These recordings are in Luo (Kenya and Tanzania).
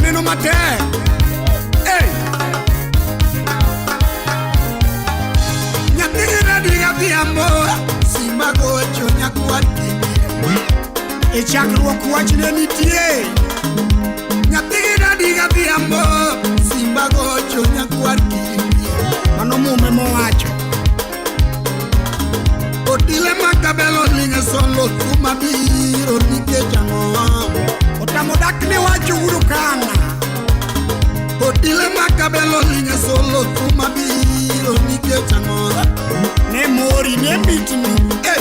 neno matek. Hey! Nyathi gi radiga dhiambo simba gocho nyakwar kidi. E chakruok wach ne nitie. Nyathi gi radiga dhiambo simba gocho nyakwar kidi. Mano mume mowacho. Odile makabelo ling' e solo kuma biro nikech ang'o? Otamo dak ne wacho uru kana. Odile makabelo ling' e solo kuma biro nikech ang'o? Ne mori ne mitni. Hey!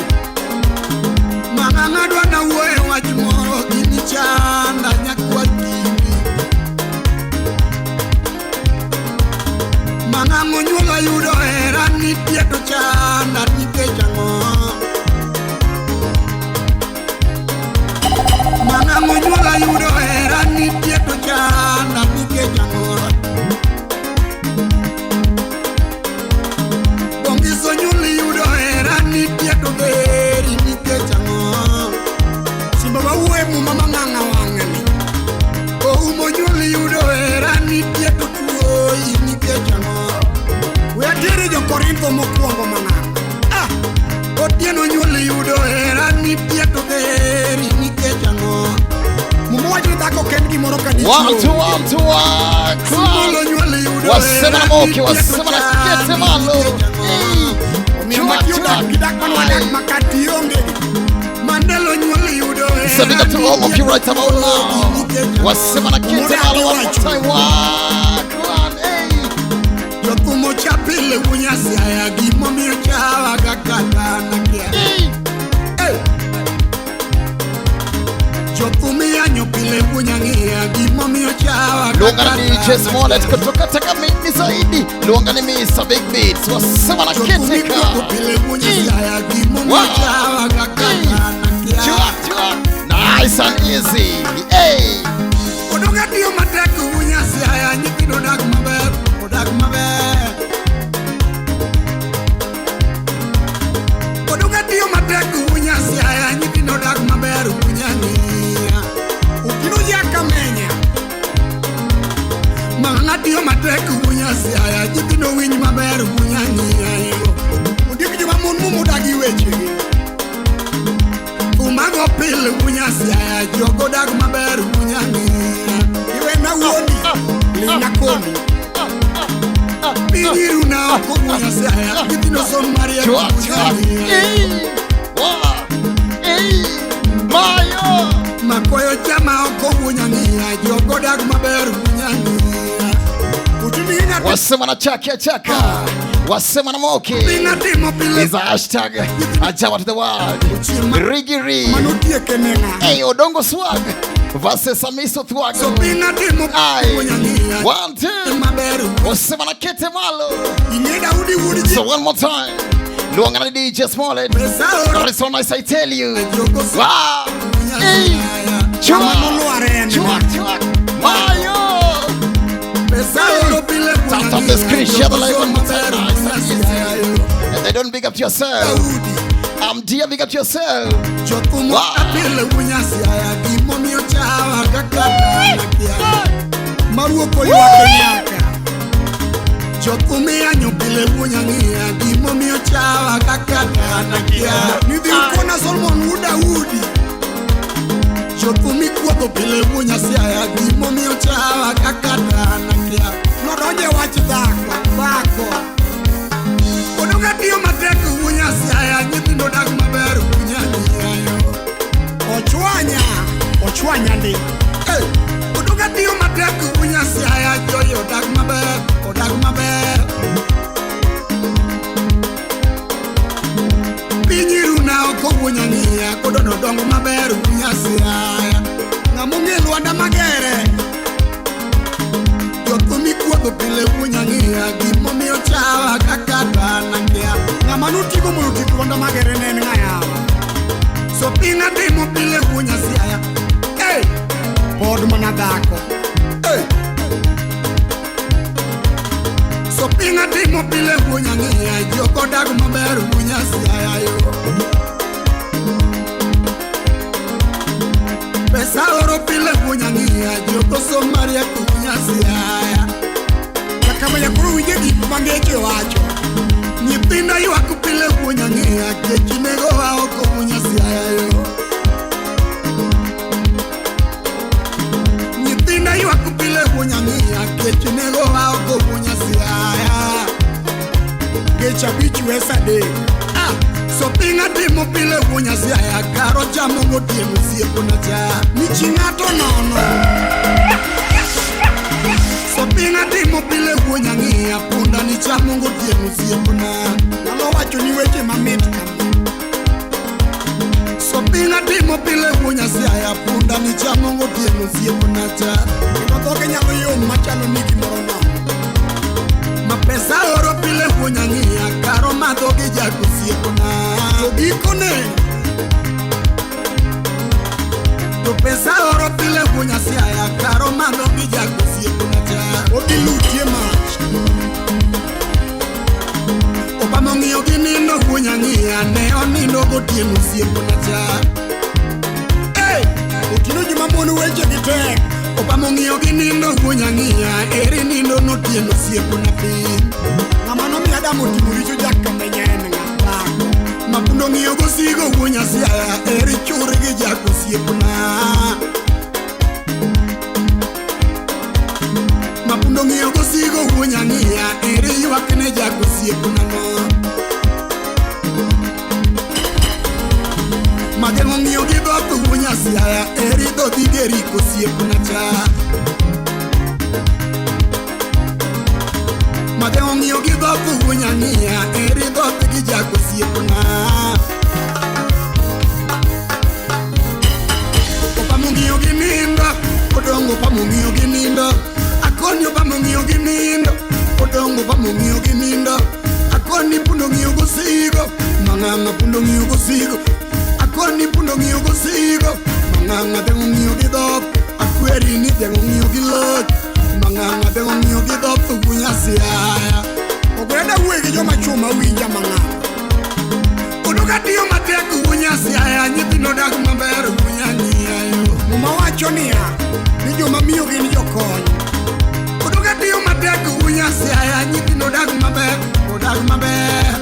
Mang'ang'a dwa nawuoye wach moro gini chanda nyakwar kindi. Mang'ang'o nyuolo yudo hera nitie to chanda nikech ang'o? Mang'ang'o nyuolo yudo hera nitie to chanda nikech ang'o? Bongiso nyuol yudo hera nitie to beri nikech ang'o? Simba wawuoye muma mang'ang'a wang'ni. Oumo nyuol yudo hera nitie to tuoyi nikech ang'o? We atere jo-Korintho mokwongo mang'ang'a. Ah! Otieno nyuol yudo hera nitie to beri nikech ang'o? Muma wacho ni dhako ok en gimoro ka dichuo. One, two, one, two, one. Simolo nyuol yudo Wasema na hera moki, nitie to wasema na chandi kete malo. nikech ang'o? Hey. Omiyo Chua, matiyo chua. dak gi dak mano wadak makati onge. Mandelo nyuol yudo hera So big up to all of you right about now. nikech ang'o? Wasema na kete malo one more time. One, one, hey. Jothumo cha pile wunyasiaya gimomiyo chawa kaka dhano kia. Hey. Hey! Jothum iyanyo pile wunyang'iya gimomiyo chawa Luonga kaka na DJ dhano Smollett kia. kutoka Takamini zaidi. Luonga ni Mr. Big Beats. Wasema na Jothum kete ikuodho ka. pile wunyasiaya gimomiyo Wow. chawa kaka Hey. dhano kia. Chua, chua. Nice and easy. Hey. Odoga tiyo matek wunyasiaya nyithindo odak maber, odak maber. Odoga tiyo matek wunyasiaya nyithindo odak maber wunyang'iya. Ukino jakamenya. Mang'a tiyo matek wunyasiaya nyithindo winj maber wunyang'iya. Ondiek joma mon mumudagi wechegi. Umago pile wunyasiaya jogo dak maber wunyang'iya. Iwena wuoni, ling'na koni. Piny iruna oko wunyasiaya nyithindo som mariek Chua, chua. wunyang'iya. Hey. One. Hey. Mayo. Makoyo chama oko wunyang'iya jogo dak maber wunyang'iya. Utini ng'ato Wasema na chaka chaka. Wasema na moki. ng'atimo pile Is a hashtag Ajawa to the world. Rigi ri. manotieke ne ng'a. Hey, Odongo Swag versus Amiso Thwag. So piny ng'atimo Aye. wunyang'iya One, two. maber. Wasema na kete malo. Ing'e Daudi wuod ji So one more time. Luonga na DJ Smollett. pesa oro That is so nice, I tell you. jogo so Wow. Hey. Chua. Ng'ama nolwar en Chua, ng'a. chua. Mayo. Pesa oro pile Tap, tap the screen, share the live one more time. Nice and easy. And they don't big up to yourself. Daudi I'm dear, big up to yourself. Jothum Wow. apile wunyasiaya gimomiyo chawa kaka dhano kia. Maruok oywak e nyaka. Jothum iyanyo pile wunyang'iya gimomiyo chawa kaka dhano kia. Nidhi ukona Solomon wuod Daudi. Jothum ikuodho pile wunyasiaya gimomiyo chawa kaka dhano kia. Nodonje wach dhako, dhako. Odoga tiyo matek wunyasiaya nyithindo dak maber wunyang'iya. Ochwanya, ochwanya ndi. Hey, Odoga tiyo matek wunyasiaya joyo odak maber, odak maber. Piny iruna oko wunyang'iya kodono dongo maber wunyasiaya. Ng'among'e Lwanda Magere. Jothum ikuodho pile wunyang'iya gimomiyo chawa kaka dhano kia. Ng'ama notigo mondo otiek Lwanda Magere ne en ng'a yawa? So piny atimo pile wunyasiaya. Hey! Pod mana dhako. Hey! So piny atimo pile wunyang'iya joko dak maber wunyasiaya yo. Pesa oro pile wunyang'iya joko som mariek Siaya. Jakamanya koro winje gik ma ngeche wacho. Nyithindo ywak pile wuo nyang'iya kech negowa oko munya Siaya yo. Nyithindo ywak pile wuo nyang'iya kech negowa oko munya Siaya. Kech abich wes adek. Ah, sopinga timo pile wuo nya Siaya karo chamo gotieno osiepna cha. Michi ng'ato nono. Sopinga timo pile wuo nyang'iya punda ni chamo gotieno osiepna. Nyalo wacho ni weche mamit kama. Sopinga timo pile wuo nya Siaya punda ni chamo gotieno osiepna cha. Kendo dhoge nyalo yom machalo ni gimoro nono. Ma pesa oro pile wuo nyang'iya karo madho gi jak osiepna. To gikone to pesa oro pile wuo nya Siaya karo madho gi jak osiepna cha. Odhi lutie mach. Obama ong'iyo gi nindo wuo nyang'iya ne onindo gotieno osiepna cha. Hey! Otieno joma mon weche gi tek. Obama ong'iyo gi nindo wuo nyang'iya eri nindo notieno osiepna piny. Ng'ama nomiyo Adam otimo richo jakamenya en ng'a dhako. Mapundo ong'iyo gosigo wuo nya Siaya eri chur gi jak osiepna. Mapundo ong'iyo gosigo wuo nyang'iya eri ywak ne jak osiepna no. Mageng'o ng'iyo gi dhoth wuo nya Siaya eri dhodhi gerik osiepna cha. Mageng'o ng'iyo gi dhoth wuo nyang'iya eri dhoth gi jak osiepna. Obama ong'iyo gi nindo, odongo Obama ong'iyo gi nindo. Akoni Obama ong'iyo gi nindo, odongo Obama ong'iyo gi nindo. Akoni pundo ong'iyo gosigo, mang'ang'a pundo ong'iyo gosigo. Akoni pundo ong'iyo gosigo, mang'ang'a dhiang' ong'iyo gi dhok. Akweri ni dhiang' ong'iyo gi loch, mang'ang'a dhiang' ong'iyo gi dhok wuo nya Siaya. Ogwenda wuoyo gi joma chwo mawinja mang'ang'a. Oduka tiyo matek wuo nya Siaya, nyithindo dak maber wuo nyang'iya yo. Muma wacho niya, ni joma miyo gin jokony. Oduka tiyo matek wuo nya Siaya, nyithindo dak maber, odak maber.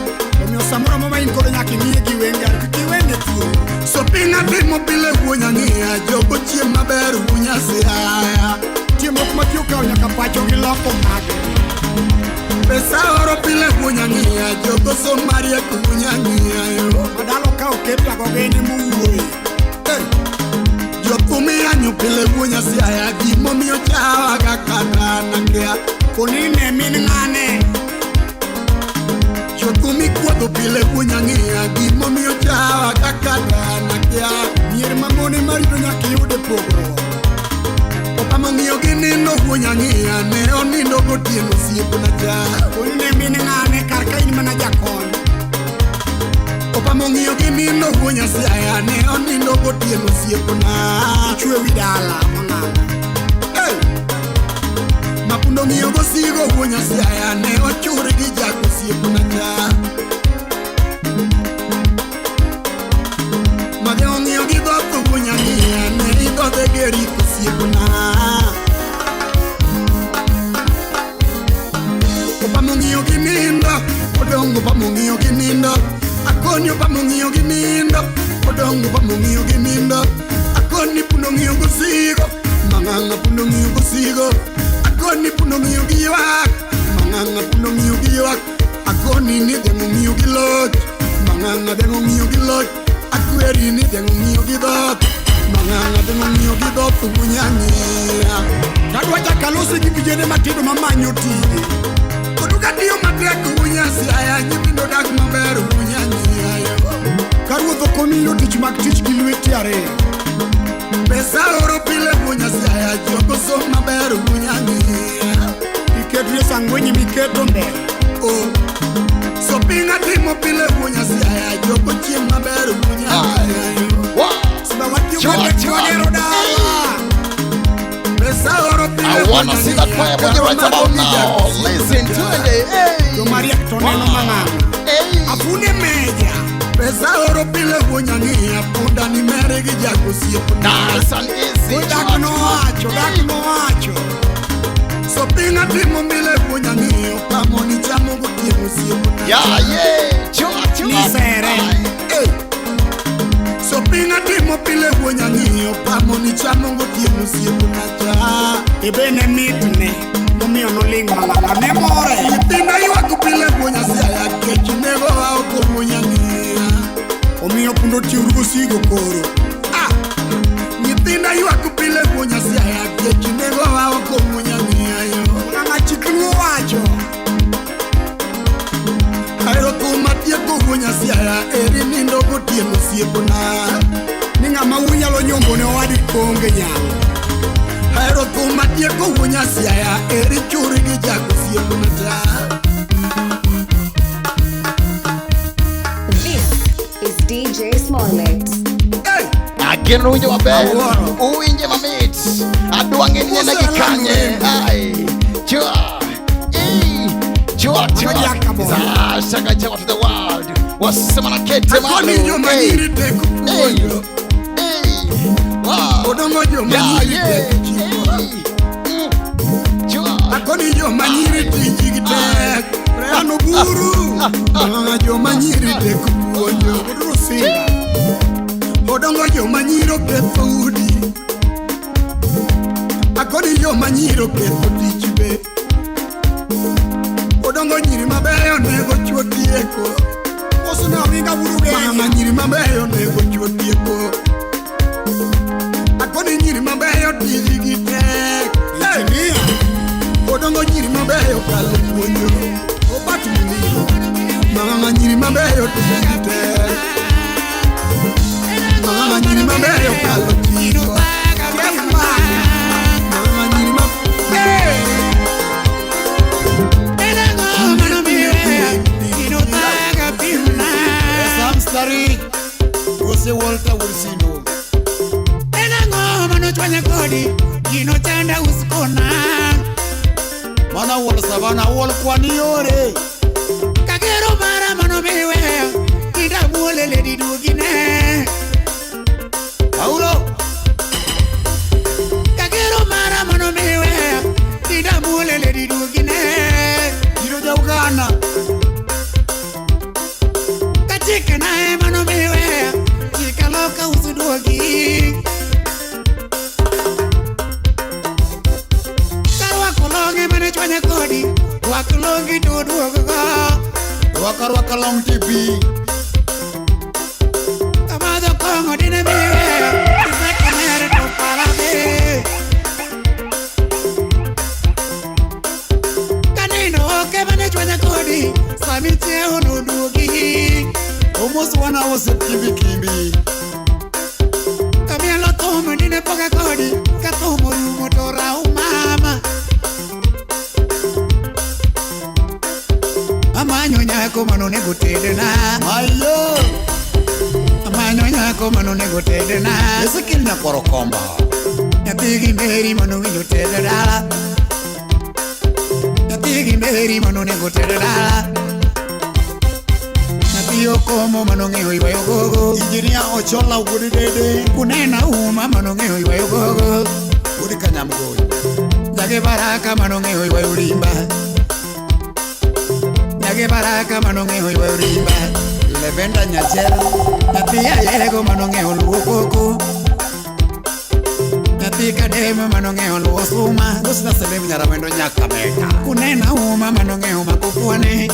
Omiyo samoro amora ma in godo nyaka ing'iye gi wenge ariyo, kik iwene thuolo. Sopinga timo pile wuo nyang'iya, jogo chiem maber wuo nya Siaya. Nitie moko ma ji okawo nyaka pacho gi loko mage. Pesa oro pile wuo nyang'iya, jogo som mariek wuo nyang'iya yo. Madalo ka oketago gin emowuoye. Hey! Jothum iyanyo pile wuo nya Siaya, gimomiyo chawa kaka nakia. Koni ne min ng'ane. Jothum ikuodho pile wuo nyang'iya, gimomiyo chawa kaka nakia. Mier mamon ema rito nyaka iyud e pogruok. Obama ong'iyo gi nindo wuo nyang'iya, ne onindo gotieno osiepna cha. Koni ne min ng'ane kar ka in mana jakony. Obama ong'iyo gi nindo wuo nya Siaya, ne onindo gotieno osiepna. Ichwe wi dala mang'ang'a. Hey! Mapundo ong'iyo gosigo wuo nya Siaya, ne ochur gi jak osiepna cha. Mage ong'iyo gi dhoth wuo nyang'iya, ne idhodhe gerik osiepna. Obama ong'iyo gi nindo, odongo Obama ong'iyo gi nindo. Akoni Obama ong'iyo gi nindo, odongo Obama ong'iyo gi nindo. Akoni pundo ong'iyo gosigo, mang'ang'a pundo ong'iyo gosigo. Akoni pundo ong'iyo gi ywak, mang'ang'a pundo ong'iyo gi ywak. Akoni ni dhiang' ong'iyo gi loch, mang'ang'a dhiang' ong'iyo gi loch. Akweri ni dhiang' ong'iyo gi dhoth, mang'ang'a dhiang' ong'iyo gi dhoth wuo nyang'iya. Kadwa chako alosi gi vijende matindo mamanyo tije. Oduka tiyo matek wuo nya Siaya, nyithindo dak maber wuo nyang'iya yo. Ka ruoth ok omiyo tich mag tich gi lweti ariyo. Pesa oro pile wuo nya Siaya, jogo som maber wuo nyang'iya. Iketrie sangwenyi miketo mbele. Oh. Sopinga timo pile wuo nya Siaya, jogo chiem maber wuo nyang'iya yo. Wow. Simba watiyo Chua, matek chua. wagero dala. Pesa oro pile I wuo wanna see that nyang'iya, fire body right about now. Listen to it. Hey. Joma riek to neno mang'ang'a. Hey. Afunde meja. Pesa oro pile wuo nyang'iya, punda ni mere gi jak osiepna. Nice and easy. Dak nowacho, dak nowacho. Sopinga timo mile punya ng'iyo pamoni chamo gotieno osiepna. Yeah, yeah. Chua, chua. Nisere. Hey. Sopinga timo pile punya ng'iyo pamoni chamo gotieno osiepna cha. Ebene mitne momiyo noling' malala ne more. Nyithinda ywak pile punya siaya kech nego oko punya ng'iya. Omiyo pundo tiuru gosigo koro. Ah! Nyithinda ywak pile punya siaya kech nego oko punya ng'iya yo. Ng'ama chik luo wacho. Ahero thum atieko punya siaya eri nindo gotieno osiepna. Ni ng'ama unyalo nyombo ne owadi koonge nyalo. Ahero thum atieko wuonya siaya eri churi gi jak osiepna ta. This is DJ Smollett. Hey! Ageno winjo maber. Awuoro. Uwinje mamit. Adwa ng'e ni nene gi kanye. Ai. Chua. Ei. Chua, chua. Mano Jacobo. Za, shaka chama to the world. Wasema na kete Akoni malu. joma Hey. nyiri tek Hey. puonjo. Hey. Wow. Odongo joma Yeah, nyiri yeah. tek chiko. Hey. Chua. Akoni joma nyiri tijgi tek. Ano buru. Ah, joma nyiri tek puonjo. Rusinga. Odongo joma nyiro ketho udi. Akoni joma nyiro ketho tich be. Odongo nyiri mabeyo nego chuo tieko. Koso ne oringa Mama burugenya. nyiri mabeyo nego chuo tieko. Akoni nyiri mabeyo tijgi tek. Hey! Engineer. Odongo nyiri mabeyo kalo puonjo. Robert Muliro. Mama nyiri mabeyo tijgi tek. Mama nyiri mabeyo kalo chiko. Jeff Mbaya. Mama nyiri ma Hey! Sam Stari, Jose Walter Wilsino. Gino chanda uskona Mana wuol savana wuol kwani yore. Kagero mara mano miweyo Kinda muole ledi dugine Paulo, Kagero mara mano miweyo Kinda muole ledi dugine Giro ja Uganda. Kachike nae mano miweyo Chikaloka usuduogi Karwako longe mane chwanya kodi Rwak longi to duogo go Rwaka rwaka long TV. Kamadho kong'o dine miweyo Iseko mere to parabe Kanindo oke mane chwanya kodi Sami chiewo noduogi Omos wana osiep kimbi kimbi. Kamielo thum dine poga kodi Ka thum orumo to rau mama Amanyo nyako manonego tedna Mayo. Amanyo nyako manonego tedna Ezekiel Nyakwaro Komba. Nyathi gi Mary manowinjo ted dala Nyathi gi Mary manonego ted dala Nyathi okomo manong'eyo ywayo gogo Injinia Ochola wuod Dede. Kunena uma manong'eyo ywayo gogo Wuod Kanyamgoyi. Jage baraka manong'eyo ywayo rimba Jage baraka manong'eyo ywayo rimba Levenda Nyachera. Nyathi ayego manong'eyo luwo koko Nyathi kademo manong'eyo luwo suma Husna Salim Nyaramendo Nyakameka. Kunena uma manong'eyo mako fuone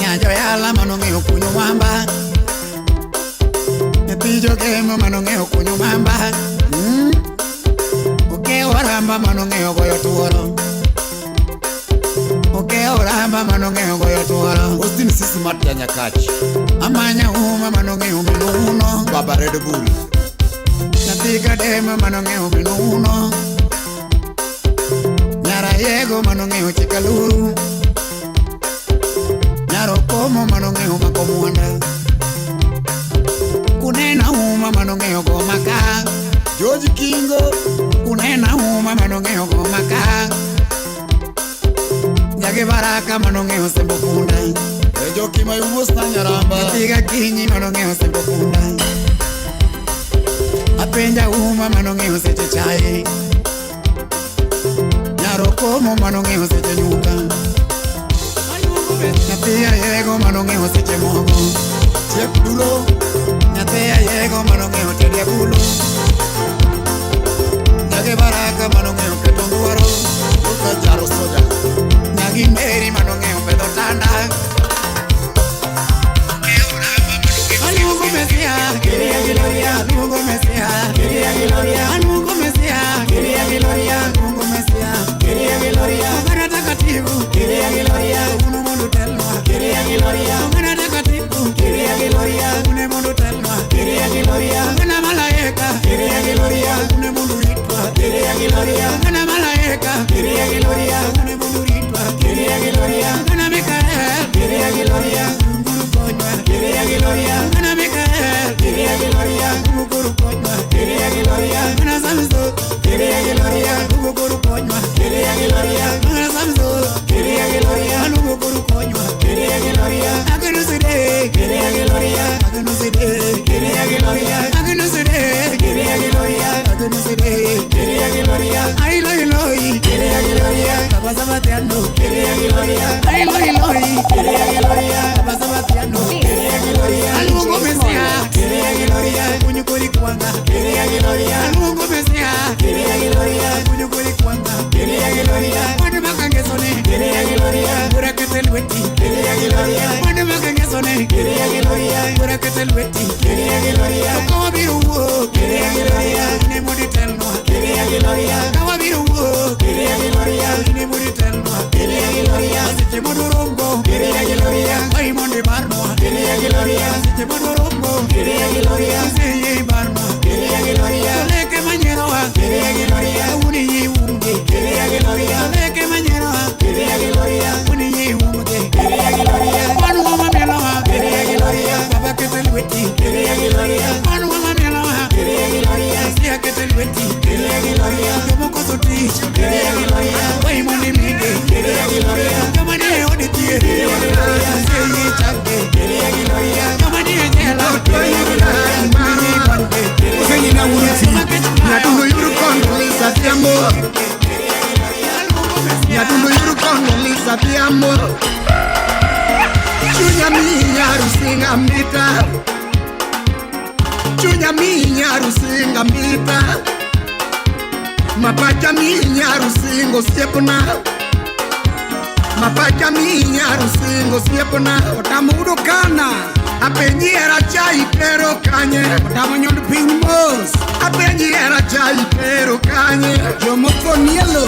Nyajo yala manong'eyo kunyo mwamba Nyathi jogemo manong'eyo kunyo mwamba Okewo ramba manong'eyo goyo tuoro Okewo ramba manong'eyo goyo tuoro Austin Sismat ya Nyakach. Amanya uma manong'eyo mino uno Baba Red Bull. Nyathi kademo manong'eyo mino uno Nyara yego manong'eyo chikaluru Nyaro komo manong'eyo mako mwanda Kunena uma manong'eyo go maka George Kingo. Kunena uma manong'eyo go maka Jage baraka manong'eyo sembo punda Ejo Kimayu Husna Nyaramba. Nyathi gakinyi manong'eyo sembo punda Apenja uma manong'eyo seche chae Jaro komo manong'eyo seche nyuka. Nyathi ayego manong'eyo seche moko. Chep dulo. Nyathi ayego manong'eyo tedo agulu. Nyagi baraka manong'eyo keto ngworo. Oka jaro soja. Nyagi meri manong'eyo pedho tanda. Aluongo Mesia, Kiria Gloria, aluongo Mesia, Kiria Gloria, aluongo Mesia, Kiria Gloria, aluongo Mesia, Kiria Gloria, Oganda takatifu, Kiria Gloria, unu mondo telnwa, Kiria Gloria, Oganda takatifu, Kiria Gloria, une mondo telnwa, Kiria Gloria, Oganda malaika, Kiria Gloria, une mondo ritwa, Kiria Gloria, Oganda malaika, Kiria Gloria, une mondo ritwa, Kiria Gloria, Oganda Mikael, Kiria Gloria, Guru konywa, Kiria Gloria, Oganda Mikael, Kiria Gloria, Guru konywa, Kiria Gloria, Oganda Samso, Kiria Gloria, Guru konywa, Kiria Gloria, Oganda Samso, Kiria Gloria, Guru konywa, Kiria Gloria, Ageno sede, Kiria Gloria, Ageno sede, Kiria Gloria, Ageno sede, Kiria Gloria, Ageno sede, Kiria Gloria, Ai loi loi, Kiria Gloria, Baba Sabatiano, Kiria Gloria, Ai loi loi, Kiria Gloria, Baba Sabatiano, Kiria Gloria, Aluongo Mesia, Kiria Gloria, Kunyukuri kwanga, Kiria Gloria, Aluongo Mesia, Kiria Gloria, Kunyukuri kwanga, Kiria Gloria, Mwana makangesone, Kiria Gloria, Burakete lweti, Kiria Gloria, Mwana makangesone, Kiria Gloria, Burakete lweti, Kiria Gloria, Kawa biru wuo, Kiria Gloria, ne mudi telnwa, Kiria Gloria, Kawa biru wuo, Kiria Gloria, ne mudi telnwa, Kiria Gloria, Seche modorongo, Kiria Gloria, Ai monde barnwa, Kiria Gloria, Seche modorongo, Kiria Gloria, Seye barnwa, Kiria Gloria, Leke manyeroa, Kiria Gloria, Uni yi umge, Kiria Gloria, Leke manyeroa, Kiria Gloria, Uni yi umge, Kiria Gloria, Manu mama meloa, Kiria Gloria, Baba kete lweti, Kiria Gloria, Manu mama meloa, Kiria Gloria, Sia kete lweti, Kiria Gloria, Jomo koso tich, Kiria Gloria, Wai mondi mige, Kiria Gloria, Joma nie od thieth, Kiria Gloria, Seye chake, Kiria Gloria, Joma nie jela, Kiria Gloria, Mini kwange, Osenyina wuruti. Nyadundo yuru kondo Lisa Dhiambo. Nyadundo yuru kondo Lisa Dhiambo. Chunya minya rusinga mbita. Chunya minya rusinga mbita. Mapacha minya rusingo siepona. Mapacha minya rusingo siepona. Otamo udo kana. Apenji era chai pero kanye. Otamo nyond piny mos. Apenji era chai pero kanye. Jomotho nielo.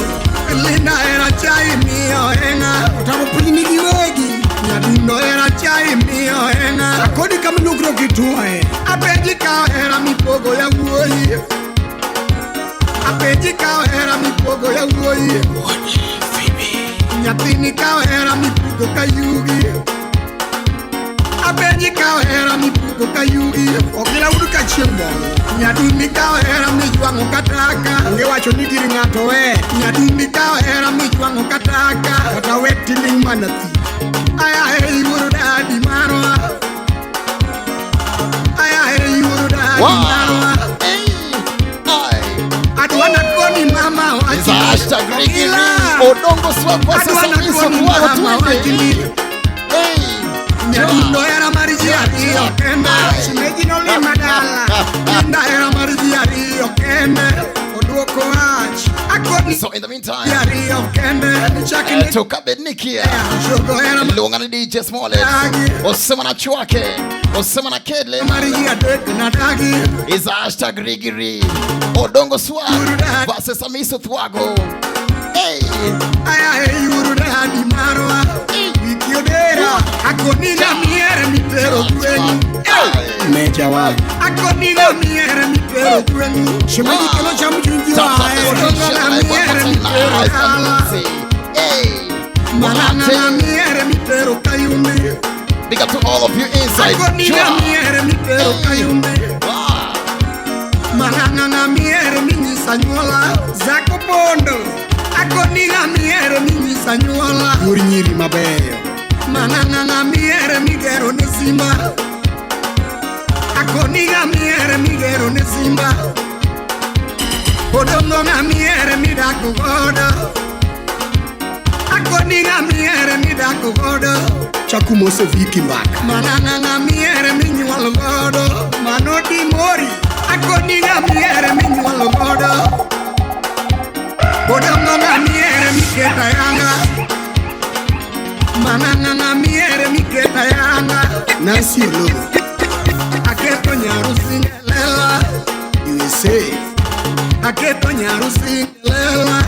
Linda era chai miyo enga. Otamo piny nigi wegi. Nyadundo era chai miyo enga. Akodi kama nukro kituoe. Apenji ka era mipogo ya wuoyi. Apenji ka era mipogo ya wuoyi. Nyathini ka era mipuko ka yugi. Apenji ka era mipuko ka yugi. Okila udu ka chieng' bongo. Nyadundi ka era mijwang'o kataka. Onge wacho ni gir ng'ato we. Nyadundi ka era mijwang'o kataka. Kata we tiling mana thi. Aya ei wuoro dadi marwa. Aya ei wuoro dadi marwa. Adwa nakoni mama It's a wachni. hashtag Ricky Lee. Odongo Swag versus Adwa Amiso nakoni Thwago mama twende. wachni. Hey. Nyadundo era mar ji ariyo kende. Shemeji nolima dala. Linda era mar ji ariyo kende. Oduoko wach. Akoni So in the meantime, ji ariyo kende. Chakni toka Bednikia. Shogo era Luonga ni DJ Smollett. Dagi. Osema na Chwake. Osema na Kedle. mar ji adek nadagi. Is a hashtag Ricky Lee. Odongo Swag Burudani. versus Amiso Thwago. Hey. Aya ei wuoro dadi marwa. Wiki odera. Akoni ng'amiere mitero gweng'u. Hey. Meja wa. Akoni ng'amiere mitero gweng'u. Shemeji kelo cham chuny ji Tap, tap wae. the screen, Odongo share, like, one ng'amiere more time, mitero live dala. and see. Hey. Malanga Mwate. ng'amiere mitero kayumbi. Big up to all of you inside. Akoni Chwa. ng'amiere mitero kayumbi. Wow. Malanga ng'amiere minyisa nyuola. Zako Bondo. Akoni ng'amiere minyisa nyuola. Yor nyiri mabeyo. Malanga ng'amiere migero ne simba. Akoni ng'amiere migero ne simba. Odongo ng'amiere midak godo. Akoni ng'amiere midako godo. Chakumose Viki Mbaka. Mana ng'amiere minyuolo godo. Mano Dimori. Akoni ng'amiere minyuolo godo. Odongo ng'amiere miketa yanga. Mana ng'amiere miketa yanga. Nancy Ologo. Aketo nyarusi lela. USA. Aketo nyarusi lela.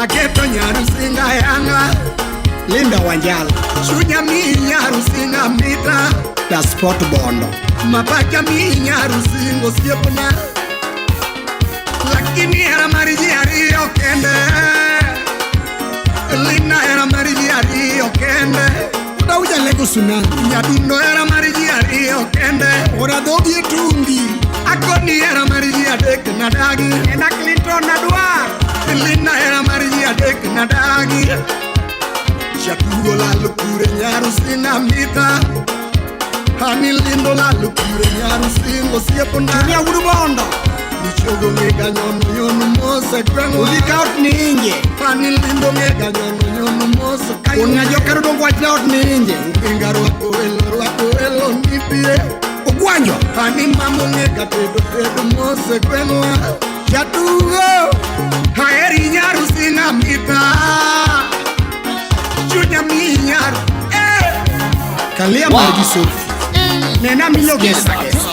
Aketo nyarusinga yanga. Linda Wanjala. Chunya mi nyarusinga mita. Da Sport Bondo. Mapacha mi nyarusingo siepona. Lakini era mariji ariyo kende. Lina era mariji ariyo kende. Udauja lego tsunami. Nyadundo era mariji ariyo kende. Ora dhogi e tungi. Akoni era mariji adek nadagi. Ena Clinton nadwar. Lina era mariji adek nadagi. Jatugo lalo kure nyarusinga mita. Hani lindo lalo kure nyarusingo siepona. Julia Wuod Bondo. Michogo ngega nyono nyono mose gweng'wa. Udhi ka ot ni inje. Hani lindo ngega nyono nyono mose kayo. Una jokaro dong wachna ot ni inje. Inga rwako welo nipie. Ogwanjo. Hani mamo ngega tedo tedo mose gweng'wa. Jatugo. Haeri nyarusinga mita. Chunya mi nyaru. Eh. Kalia Wow. mar gi Sophie. Nena milo gesa gesa.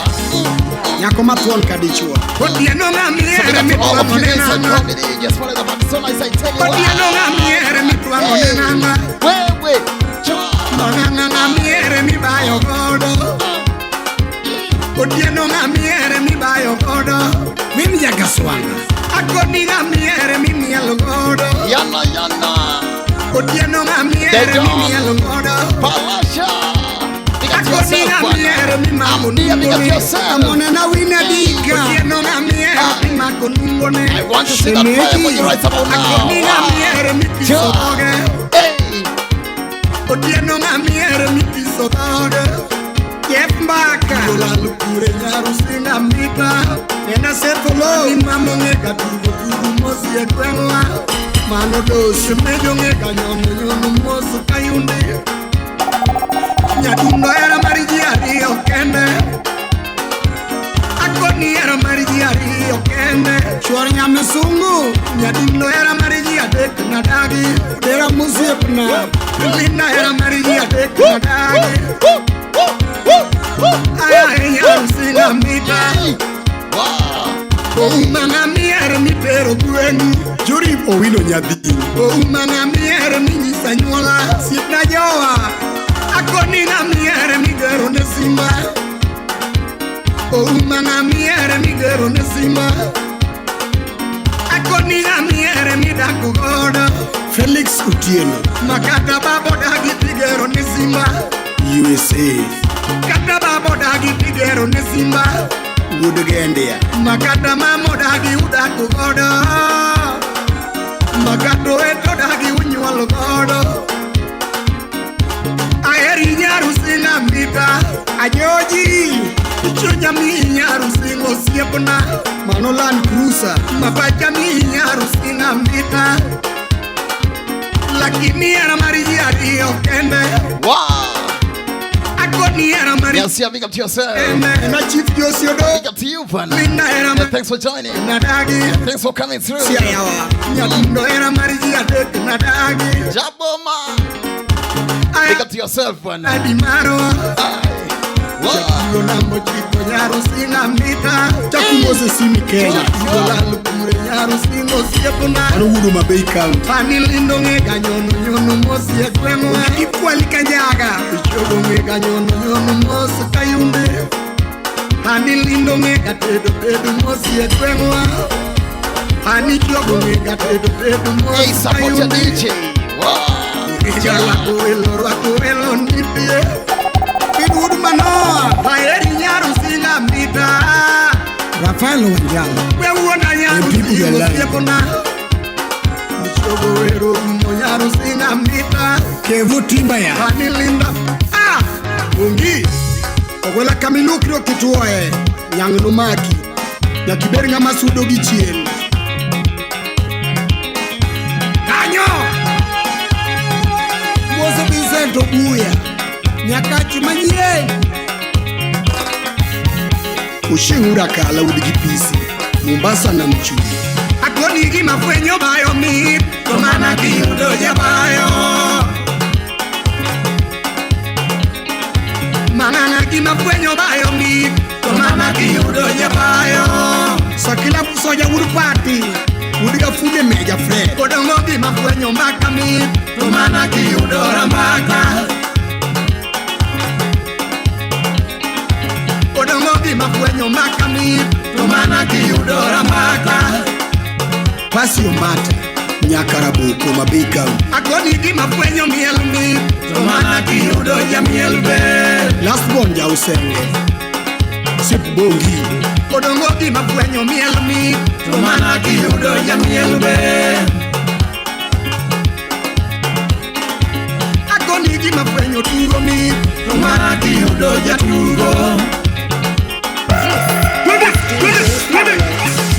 Nyako mathuon ka dichuo. Otieno So big ng'amiere up to all of mitwang'o you ne guys at nang'a. comedy. Just follow the back so nice, I tell you. Otieno ng'amiere mitwang'o ne nang'a. Wewe. Cha. Mang'ang'a ng'amiere mibayo godo. Otieno ng'amiere mibayo godo. Mimi jakaswanga. Akoni ng'amiere mimielo godo. Yana yana. Otieno ng'amiere Dejon. mimielo godo. Palasha. Big up to Akoni yourself, ng'amiere mimako I'm dear, big up to nungone. yourself. Amonena wina dika. Otieno ng'amiere mimako nungone. I want to see that fire for you right about now. Akoni ng'amiere mipiso Cha. dhoge. Hey. Otieno ng'amiere mipiso dhoge. Jeff Mbaka. Olalo kure nyarusinga mita. Nena Setholo. Ni mamo ng'ega tugo tugo mosi e gweng'wa. Mano dos mejo ng'ega nyono nyono mosi kayundi. Nyadundo era mar ji ariyo kende. Akoni era mar ji ariyo kende. Chuor nyamisungu. Nyadundo era mar ji adek nadagi. Dera mosiepna. Linda era mar ji adek nadagi. Ay nyarusinga mita. Hey. Wow. Ouma ng'amiere mitero gweng'u. Juri Owino Nyadhi. Ouma ng'amiere minyisa nyuola. Siepna jowa. Akoni ng'amiere migero ne simba. Ouma ng'amiere migero ne simba. Akoni ng'amiere midako godo. Felix Otieno. Makata babo dagi tigero ne simba. USA. Kata babo dagi tigero ne simba. Wuod Gendia. Makata mamo dagi udako godo. Makata eto dagi unyuolo godo. Aheri nyarusinga mita. Ajoji. Chunya mi nyarusinga osiepna. Mano Land Cruiser. Mapacha mi nyarusinga mita. Lakini era mar ji ariyo kende. Wow. Akoni era mar Yes, yeah, big up to yourself. kende. Nena Chief Josi Odo. Big up to you, partner. Linda era Yeah, mar thanks for joining. nadagi. Thanks for coming through. Siayawa. Nyadundo era mar ji adek nadagi. Jaboma. Big up to yourself, partner. Adi marwa. Wow. Jatugo nambo chiko nyarusinga mita. Chakumose Simi Kenya. Jatugo lalo kure nyarusinga osiepna. Mano wuod Homa Bay County. Pani lindo ng'ega nyono nyono mosi e gweng'wa. Ikwali kanjaga. Ichogo ng'ega nyono nyono mosi kayunde. Hani lindo ng'ega tedo tedo mosi e gweng'wa. Hani chogo ng'ega tedo tedo Hey, mosi support your kayunde. DJ. Wow. Rwako welo nipie. Pid wuod Manoa. Aheri nyarusinga mita. Rafael Wanjala. We wuonda MP nyarusinga Bugalai. osiepna. Ichogo wero umo nyarusinga mita. Kevo Timbaya. Hani linda. Ah! Ongi. Ogwela kamilukri okituoe. Nyang' nomaki. Nyaka ibed ng'ama sudo gi chien. Kanyo! Vincent Obuya. Nyakach manyien. Ochieng' Urakala udgi pisi. Mombasa na mchumi. Akoni gima fwenyo bayo mit, to mana kiyudo jabayo. Mana gima fwenyo bayo mit, to mana kiyudo jabayo. Sakila Busoja wuod Pati. Wuod Gafunde Meja Fred. Odongo gima fwenyo mbaka mit, to mana kiyudo rambaka. Odongo gima fwenyo mbaka mit, to mana kiyudo rambaka. Pasi Omata. Nyakaraboko Mabei County. Akoni gima fwenyo miel mit, to mana kiyudo jamiel ber. Last born Jausenge. Sip Bongi. Odongo gima fwenyo miel mit, to mana kiyudo jamiel ber. Akoni gima fwenyo tugo mit, to mana kiyudo jatugo.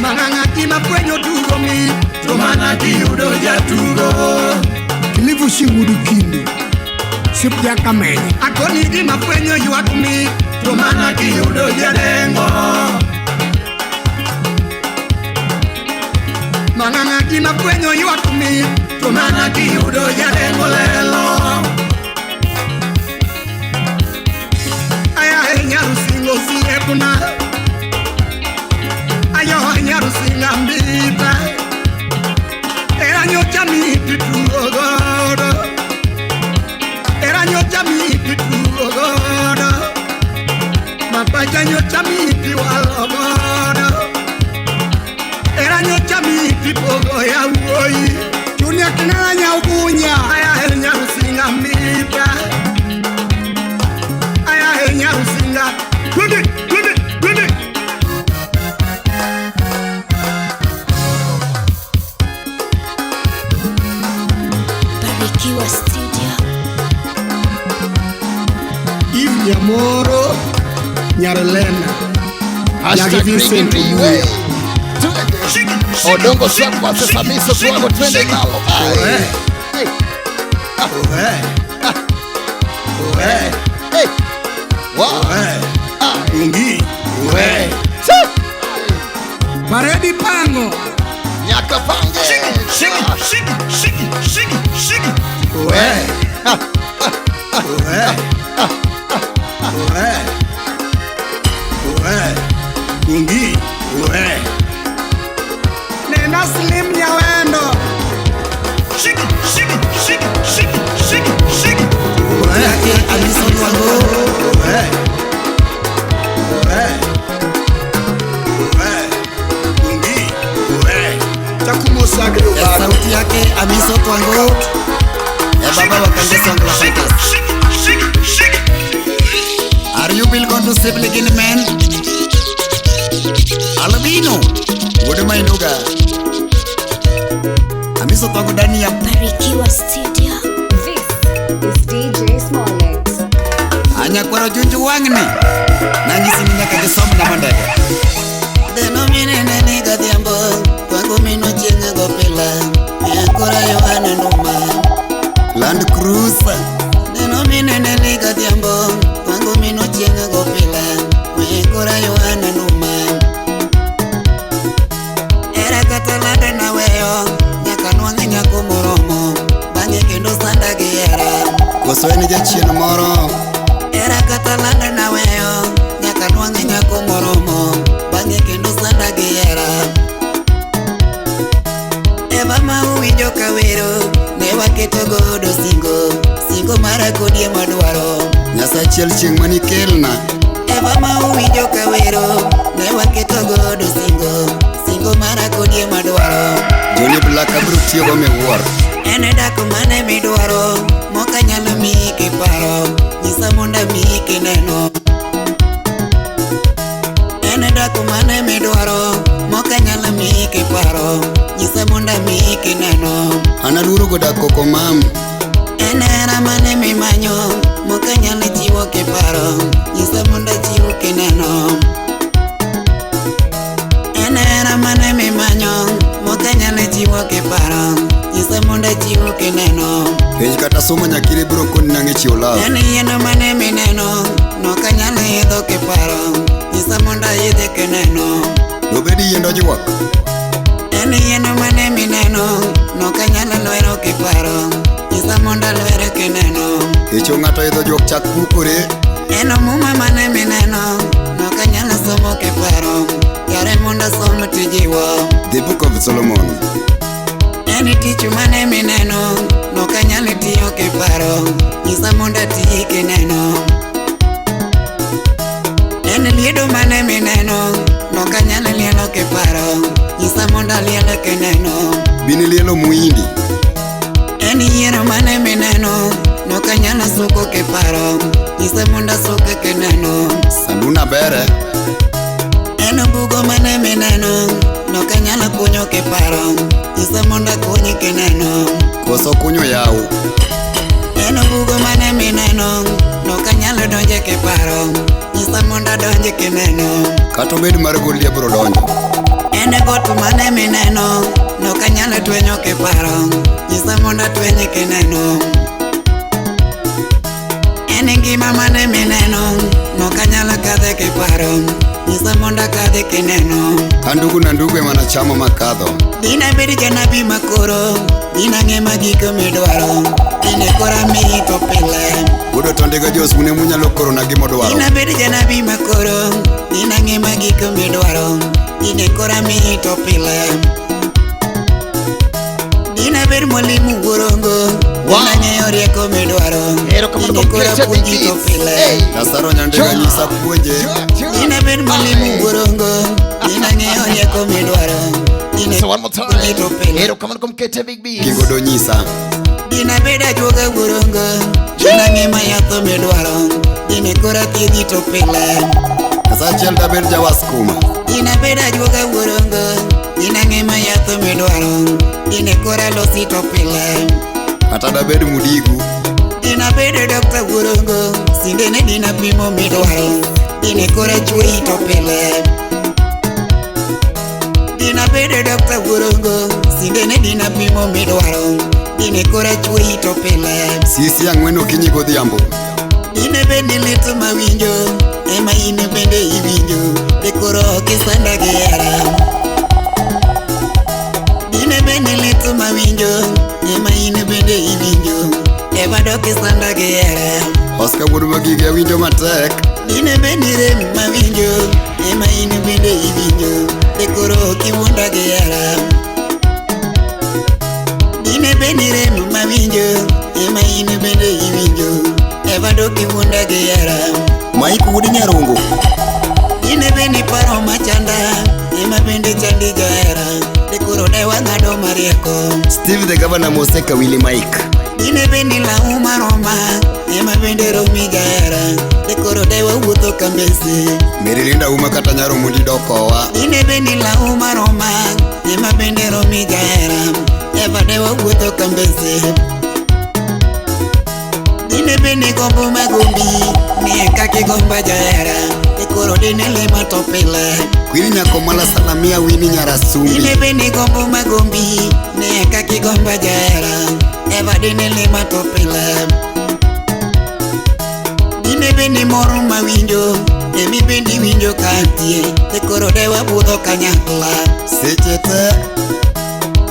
Mana gima fwenyo tugo mit, to mana kiyudo jatugo. Kilifu Shingudu Kindu. Sip Jakamenya. Akoni gima fwenyo ywak mit, to mana kiyudo jadengo. Mana gima fwenyo ywak mit, to mana kiyudo jadengo lelo. Aya nyarusingo siepna. Ayo nyarusinga mbita. Era nyocha miti tugo godo. Era nyocha miti tugo godo. Mapacha nyocha miti walo godo. Era nyocha miti pogo ya wuoyi. Junior Kinara Nyaubunya. Aya nyarusinga mbita. Aya nyarusinga. Twende, twende, twende. Barikiwa Studio. Eve Nyamoro. Nyarelena. Hashtag Nyagi Vincent Ringi Obuya. Riwe. Twende. Odongo Swag versus Amiso Swago, twende nalo. Ai. Hey. Oe. Hey. Wow. Oe. Ungi. Oe. Chi. Paredi Pango. Nyaka Pange. Shiki, shiki, shiki, shiki, shiki. Oe. Oe. Oe. Oe. Ungi. Oe. Nena Slim Nyawendo. Shiki, shiki, shiki, shiki, shiki, shiki. Oe. Oe. Oe. Oe. Ungi. Oe. Takumo Sagre Obado. Sauti yake Amiso Twango. Ya baba wa Kanje Songla Fighters. Shiki, shiki, shiki. Are you will going to sibling man? Albino. Wuod Mainuga. Amiso Twango ndani ya Barikiwa Studio. This is DJ Smollett. Anyakwaro junju wang'ni. Nanyisi ni nyaka gisom na mandege. Dhano minene ni gadhiambo, kwangu mino chieng' go pila, miakora Yohana Nduma. Land Cruiser. Dhano minene ni gadhiambo, kwangu mino chieng' go pila, miakora Yohana Nduma. Era kata lada naweyo, nyaka nwang'e nyako moromo, bang'e kendo sanda gi hera. Koso en jachien moro. Era kata lada naweyo, nyaka nwang'e nyako moromo, bang'e kendo sanda gi hera. Eva ma uwinjo kawero, ne waketo godo singo, singo mara kodi ema dwaro. Nyasachiel chieng' manikelna. Eva ma uwinjo kawero, ne waketo godo singo, singo mara kodi ema dwaro. Johnny Black abiro tiyogo miwuoro. En dak mane midwaro, mokanyalo miyi kiparo, nyisa mondo amiyi kineno. En dak mane midwaro, mokanyalo miyi kiparo, nyisa mondo amiyi kineno. An aluoro go dak koko mam. En hera mane mimanyo, mokanyalo chiwo kiparo, nyisa mondo achiw kineno. En hera mane mimanyo, mokanyalo chiwo kiparo, nyisa mondo achiw kineno. Penj kata somo nyakire biro koni nang'e chiwo love. En yien mane mineno, nokanyal idho kiparo, nyisa mondo aidhe kineno. Dobedi yiend ojuok. En yien mane mineno, nokanyal lwero kiparo, nyisa mondo alwere kineno. Kecho ng'ato idho juok chak pukore. En muma mane mineno, nokanyal somo kiparo, yare mondo asom tijiwo. The Book of Solomon. En tich mane mineno, nokanyal tiyo kiparo, nyisa mondo ati kineno. En liedo mane mineno, nokanyal lielo kiparo, nyisa mondo aliel kineno. Bini lielo muindi. En yiero mane mineno, nokanyal suko kiparo, nyisa mondo asuke kineno. Sanduna bere. En bugo mane mineno, nokanyal kunyo kiparo, nyisa mondo akuny kineno. Koso kunyo yaw. En bugo mane mineno, nokanyal donje kiparo, nyisa mondo adonj kineno. Kata obed mar golia biro donjo. En got mane mineno, nokanyal twenyo kiparo, nyisa mondo atweny kineno. En ngima mane mineno, nokanyal kadhe kiparo, nyisa mondo akadhe kineno. Ka ndugu na ndugu ema nachamo makadho. Dina bed janabi makoro, dina ng'e magiko midwaro, dine kora miyi to pile. Wuod Otonde ga Jos un emunyalo korona gimodwaro. Dina bed janabi makoro, dina ng'e magiko midwaro, dine kora miyi to pile. Dina bed mwalimu wuorongo, dina ng'eyo rieko midwaro, Erokamano dine kuom kora Keche Big puonji to Beats. pile. Hey. Lazaro Nyandega nyisa puonje. Dina bed mwalimu wuorongo, dina ng'eyo rieko midwaro, dine So one more time. puonji to pile. Erokamano kuom Kete Big Beats. Gigodo nyisa. Dina bed ajuoga wuorongo, dina ng'e mayatho midwaro, dine kora thiedhi to pile. Nyasaye achiel dabed jawaskuma. Dina bed ajuoga wuorongo, dina ng'e mayatho midwaro, dine kora losi to pile. Kata dabed mudigu. Dina bed dokta wuorongo, sindene dina pimo midwaro, dine kora chuoyi to pile. Dina bed dokta wuorongo, sindene dina pimo midwaro, dine kora chuoyi to pile. Sisi ang'wen okinyi godhiambo. Dine bende lit mawinjo, ema in bende iwinjo, de koro ok isanda gi hera. Dine bende lit mawinjo, ema in bende iwinjo, ema dok isanda gi hera. Oscar wuod Magigi awinjo matek. Dine bende rem mawinjo, ema in bende iwinjo, de koro ok iwuonda gi hera. Dine bende rem mawinjo, ema in bende iwinjo, ema dok iwuonda gi hera. Mike wuod Nyarungu. Dine bende paro machanda, ema bende chandi jahera, de koro ne wang'ado marieko. Steve the Governor Moseka Willy Mike. Dine bende lau maroma, ema bende romi jahera, de koro ne wawuotho kambese. Mary Linda uma kata nyaro mundi dokowa. Dine bende lau maroma, ema bende romi jahera, eva ne wawuotho kambese. Dine bende gombo magombi, nie kaka igomba jahera, de koro dine lema to pile. Kwini Nyakomala Salamia Wini Nyarasumbi. Dine bende gombo magombi, nie kaka igomba jahera, eva dine lema to pile. Dine bende moro mawinjo, emi bende iwinjo ka antie, de koro de wabudho kanyakla. Seche te.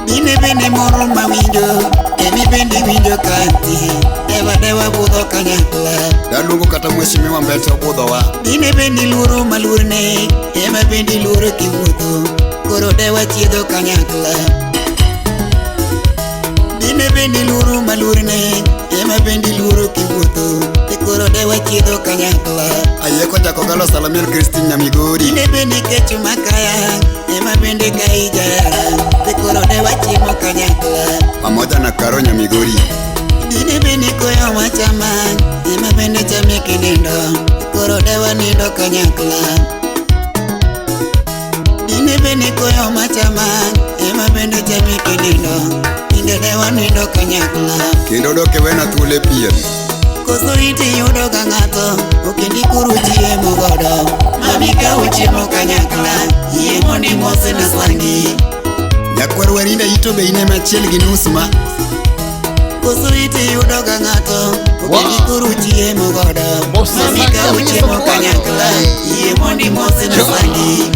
Dine bende moro mawinjo, emi bende iwinjo ka antie, eva de wabudho kanyakla. Daluongo kata mheshimiwa Mbete obudhowa. Dine bende luoro maluorne, ema bende luoro kiwuotho, koro de wachiedho kanyakla. Dine bende luoro maluorne, ema bende luoro kiwuotho, de koro de wachiedho kanyakla. Ayieko Jakogalo Salamia Christine Nyamigori. Dine bende kech makaya, ema bende kai jahera, de koro de wachiemo kanyakla. Pamoja na Karo Nyamigori. Dine bende koyo machama, ema bende chame kinindo, koro de wanindo kanyakla. Dine bende koyo machama, ema bende chame kinindo, tinde de wanindo kanyakla. Kendo dok iwena thuolo e piem. Koso iti yudo ga ng'ato, okendi kuru chiemo godo, mami ka uchiemo kanyakla, yie mondo imosna sangi. Nyakwar Warinda ito be in ema achiel gi nus ma. Koso iti yudo ga ng'ato okendi koro chiemo godo. Mami ka uchiemo kanyakla, yie mondi mose na sangi.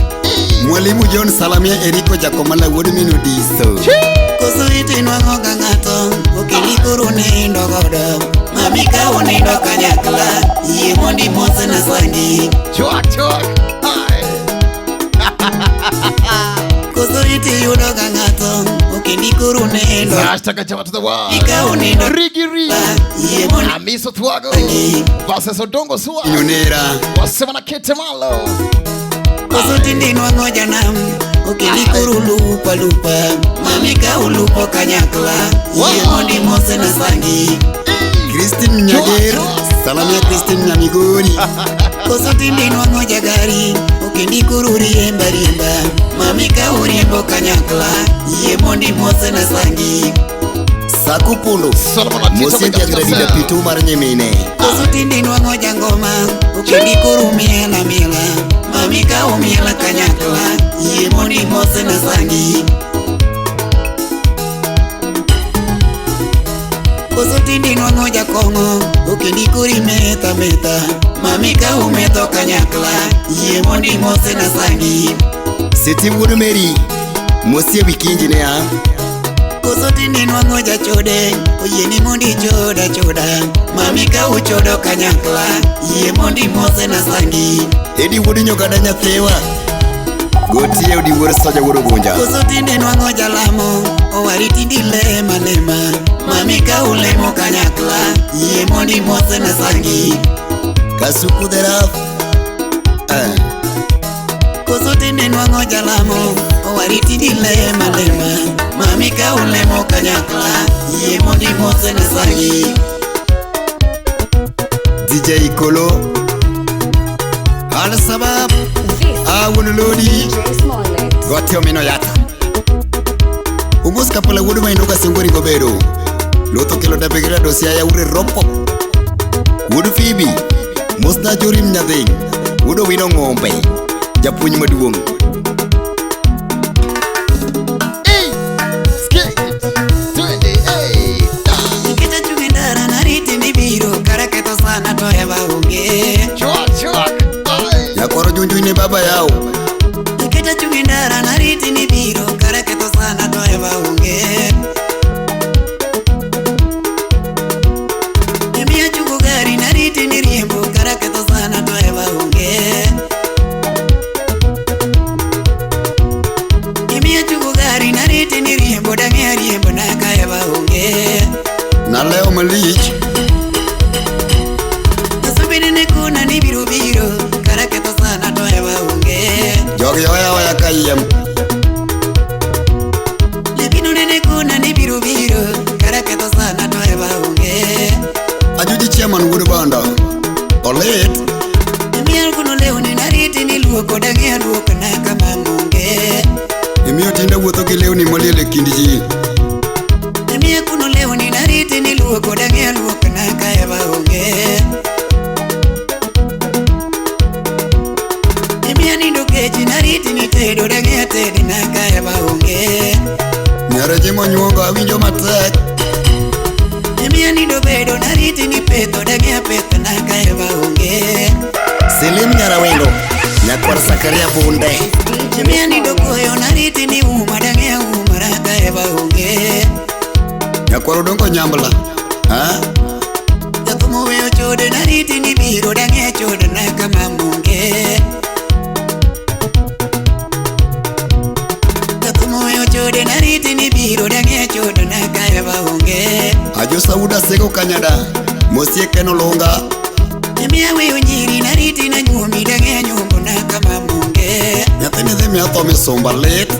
Mwalimu John Salamia Eriko Jakomala wuod min Odiso. Koso iti nwang'o ga ng'ato okendi koro nindo godo. Mami ka unindo kanyakla, yie mondi mose na sangi. Chwak chwak. Koso iti yudo ga ng'ato okendi koro nindo. Hashtag Chama to the world. Ika unindo Rigi Rigi. yie mondi Amiso Thwago. Versus Odongo Swa. Inonera. Wasema na Kete Malo. Koso tinde nwang'o janam okendi koro lupo alupa. Mami ka ulupo kanyakla, yie mondi mose na sangi. Christine Nyager. Salamia Christine Nyamigori. Koso tinde nwang'o jagari okendi koro riemba riemba. Mami ka uriembo kanyakla, yie mondi mose na sangi. Saku Pundo. Solomon Atito Mosie Jagredi Pitu mar nyimine. Koso tinde nwang'o jangoma okendi koro miela miela. Mami ka umiela kanyakla, yie mondi mose na sangi. Koso tinde nwang'o jakong'o okendi koro imetha metha. Mami ka umetho kanyakla, yie mondi mose na sangi. Siti wuod Mary. Mosie wikinji ne a. Koso tinde nwang'o jachode oyieni mondi ichod achoda. Mami ka uchodo kanyakla, yie mondi mose na sangi. Edi wuod Nyogada nyathiwa. Gotie odi wuod Soja wuod Ogunja. Koso tinde nwang'o jalamo owari tindi lema lema. Mami ka ulemo kanyakla, yie mondi mose na sangi. Kasuku the rough. Koso tinde nwang'o jalamo owari tindi lema lema. Mami ka ulemo kanyakla, yie mondi mose na sangi. DJ Kolo. Al Sabab. This Awuon Lodi. DJ Smollett. Gotie omino yata. Umos kapola wuod Maindo Kasengori gobedo. Lotho kelo dape gi rado siaya ure rompo. Wuod Phoebe. Mosna Jorim Nyathing. Wuod Owino Ng'ombe. Japuonj maduong'. Hey. Skate. Twende. Hey. Nikech achung' e ndara nariti ni biro kara ketho sana to eva onge. Chwak chwak. Ay. Nyakwaro Junju ne baba yao. Nikech achung' e ndara nariti ni biro kara ketho sana to eva onge. Emiya chungo gari nariti ni riembo kara ketho sana to eva onge. Emiya chungo gari nariti ni riembo dang'e riembo naka eva onge. Nalewo malich. Asubiri ne kona ni biro biro kara ketho sana to eva onge. Jogi oya oya kayiem. Lepino nene kona ni biro biro kara ketho sana to eva onge. Ajuji chairman wuod Banda. Olit. Imiel kuno lewni nariti ni luoko dang'e luok na kama monge. Imiyo tinda wuotho gi lewni moliel e kind ji. Imiye kuno lewni nariti ni luoko dang'e luok na ka eva onge. Imiya nindo kechi nariti ni tedo dang'e tedi na ka eva onge. Nyareje monyuongo awinjo matek. Imiya nindo bedo nariti ni petho dang'e petho na ka eva onge. Selim Nyarawendo. Nyakwar Sakaria Bunde. DJ Imiya nindo Smollett. koyo nariti ni uma dang'e uma na ka eva onge. Nyakwar Odongo Nyambla. Ha? Jathum oweyo chode nariti ni biro dang'e chode na kama monge. Jathum oweyo chode nariti ni biro dang'e chode na ka eva onge. Ajo Sauda Sego Kanyada. Mosie Ken Olunga. Imiya weyo nyiri nariti na nyuomi dang'e nyombo na kama monge. Nyathini dhi miya tho misumba lit.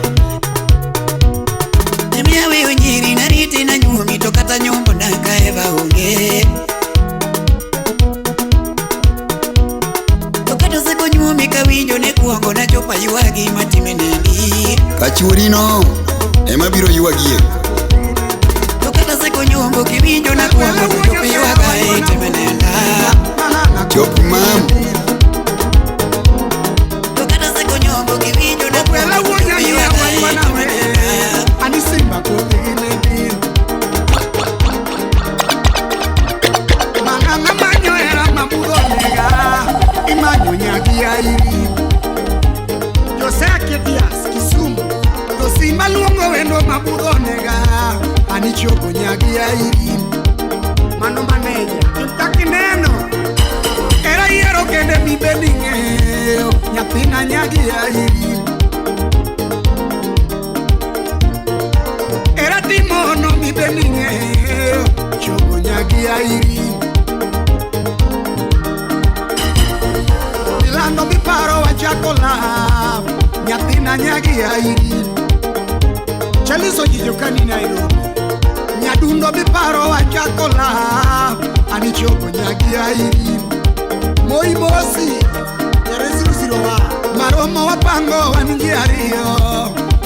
Imiya weyo nyiri nariti na nyuomi to kata nyombo na ka eva onge. To kata oseko nyuomi kawinjo ne kuongo nachopo aywagi matime nendi. Kachuorino ema biro ywagie. To kata seko nyombo kiwinjo na kuongo to chopo ywaga e time nenda. Chop mam. To kata seko nyombo kiwinjo na Okwela kuongo to wuonya chopo ni ywaga awai e wana time we. nenda. Ani simba kodhi gi ne biro. mabudho nega anichopo nyagi airi mano maneja kakineno era yiero kende mibedi ng'eyo nyathina nyagi airi era timono mibedi ng'eyo chopo nyagi airi Milando miparo wachako love nyathina nyagi airi Chaliso jijokani Nairobi Nyadundo miparo wachako love anichopo nyagi airi Moi mosi yare 001 maromo wapango wan ji ariyo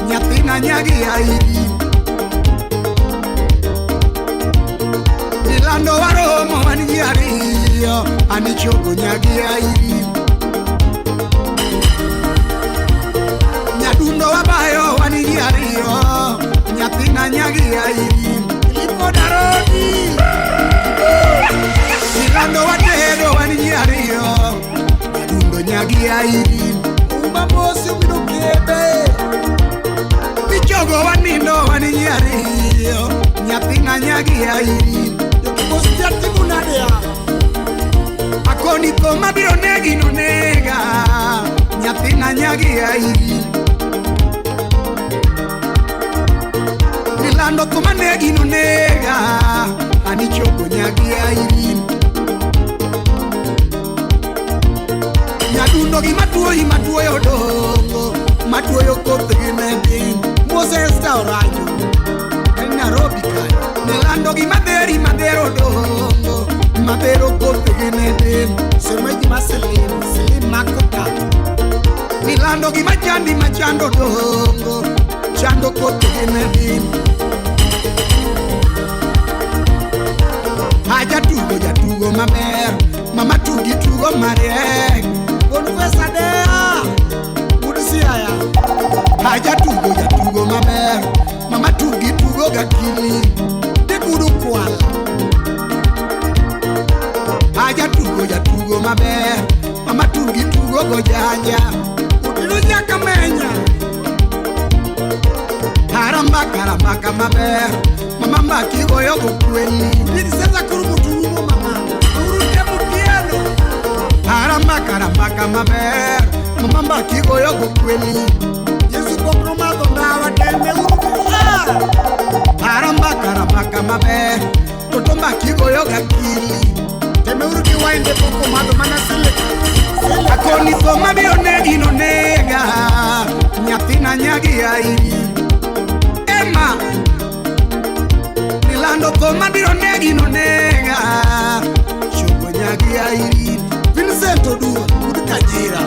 nyathina nyagi airi Milando waromo wan ji ariyo anichopo nyagi airi Nyadundo wabayo wan ji ariyo nyathina nyagi airi Ilipo Darodi Milando watedo wan ji ariyo nyadundo nyagi airi Uma mosi obiro kebe Michogo wanindo wan ji ariyo nyathina nyagi airi Jokibos jatimo nade ya Akoni tho mabiro negi no nega nyathina nyagi airi Milando tho manegi no nega anichopo nyagi airi Nyadundo gi matuoyi matuoyo dongo matuoyo kothgi ne piny Moses Taorajo en Nairobi kanyo Milando gi madheri madhero dongo madhero kothgi ne piny Semeji ma Selim Selim makota Milando gi machandi machando dongo chando kothgi ne piny Aja tugo jatugo maber mama tugi tugo mariek Bonfesa dea Siaya Aja tugo jatugo maber mama tugi tugo gakili Tegudu kwala Aja tugo jatugo maber mama tugi tugo gojanja Utilo nyaka menya Haramba karambaka maber mama mbaki goyo gokweli Sasa kurumuturumo mama Urute mutieno Haramba karambaka maber mama mbaki goyo gokweli Yesu pok nomadho ndawa teme uruka Haramba karambaka maber toto mbaki goyo gakili Teme uru gi wine pok omadho mana sile Akoni tho mabiro negi no nega nyathina nyagi airi Emma Milando tho mabiro negi no nega chopo nyagi airi Vincent Oduwa wuod Kajira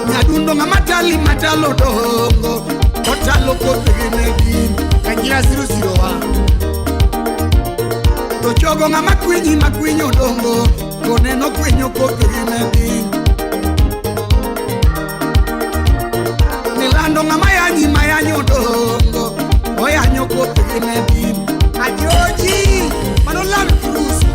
Nyadundo ng'ama tali matalo dongo otalo kothgi ne gin Kajira 001 To chogo ng'ama kwinyi makwinyo dongo koneno kwinyo kothgi ne piny Milando ng'ama yanyi mayanyo dongo oyanyo kothgi ne piny Ajoji mano Land Cruiser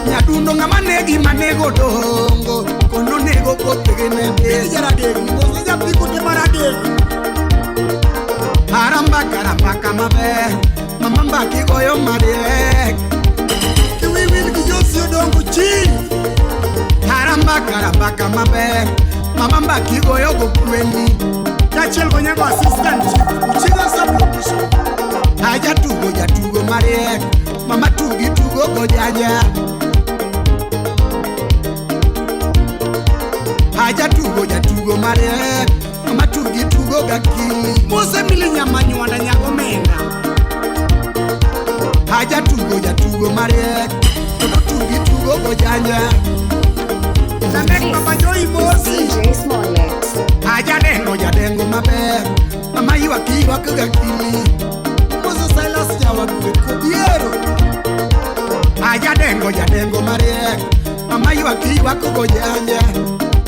Nyadundo ng'ama negi manego dongo kono nego kothgi ne piny Jaradek mose japiko te maradek Haramba karambaka maber mama mbaki goyo mariek Kiwiwil gi Josi Odongo chi Haramba karambaka maber mama mbaki goyo gokweli Kaachiel go assistant chief Uchiga sub-location Aja tugo jatugo mariek mama tugi tugo gojaja Aja tugo jatugo mariek mama tugi tugo gakili Mose mili nyamanywanda nyagomenda Aja tugo jatugo mariek toto tugi tugo gojanja Lamek mama Joy Mosi DJ Smollett. Aja dengo jadengo maber mama ywak ywak gakili Mose Silas jawadwe kobiero Aja dengo jadengo mariek mama ywak ywak gojanja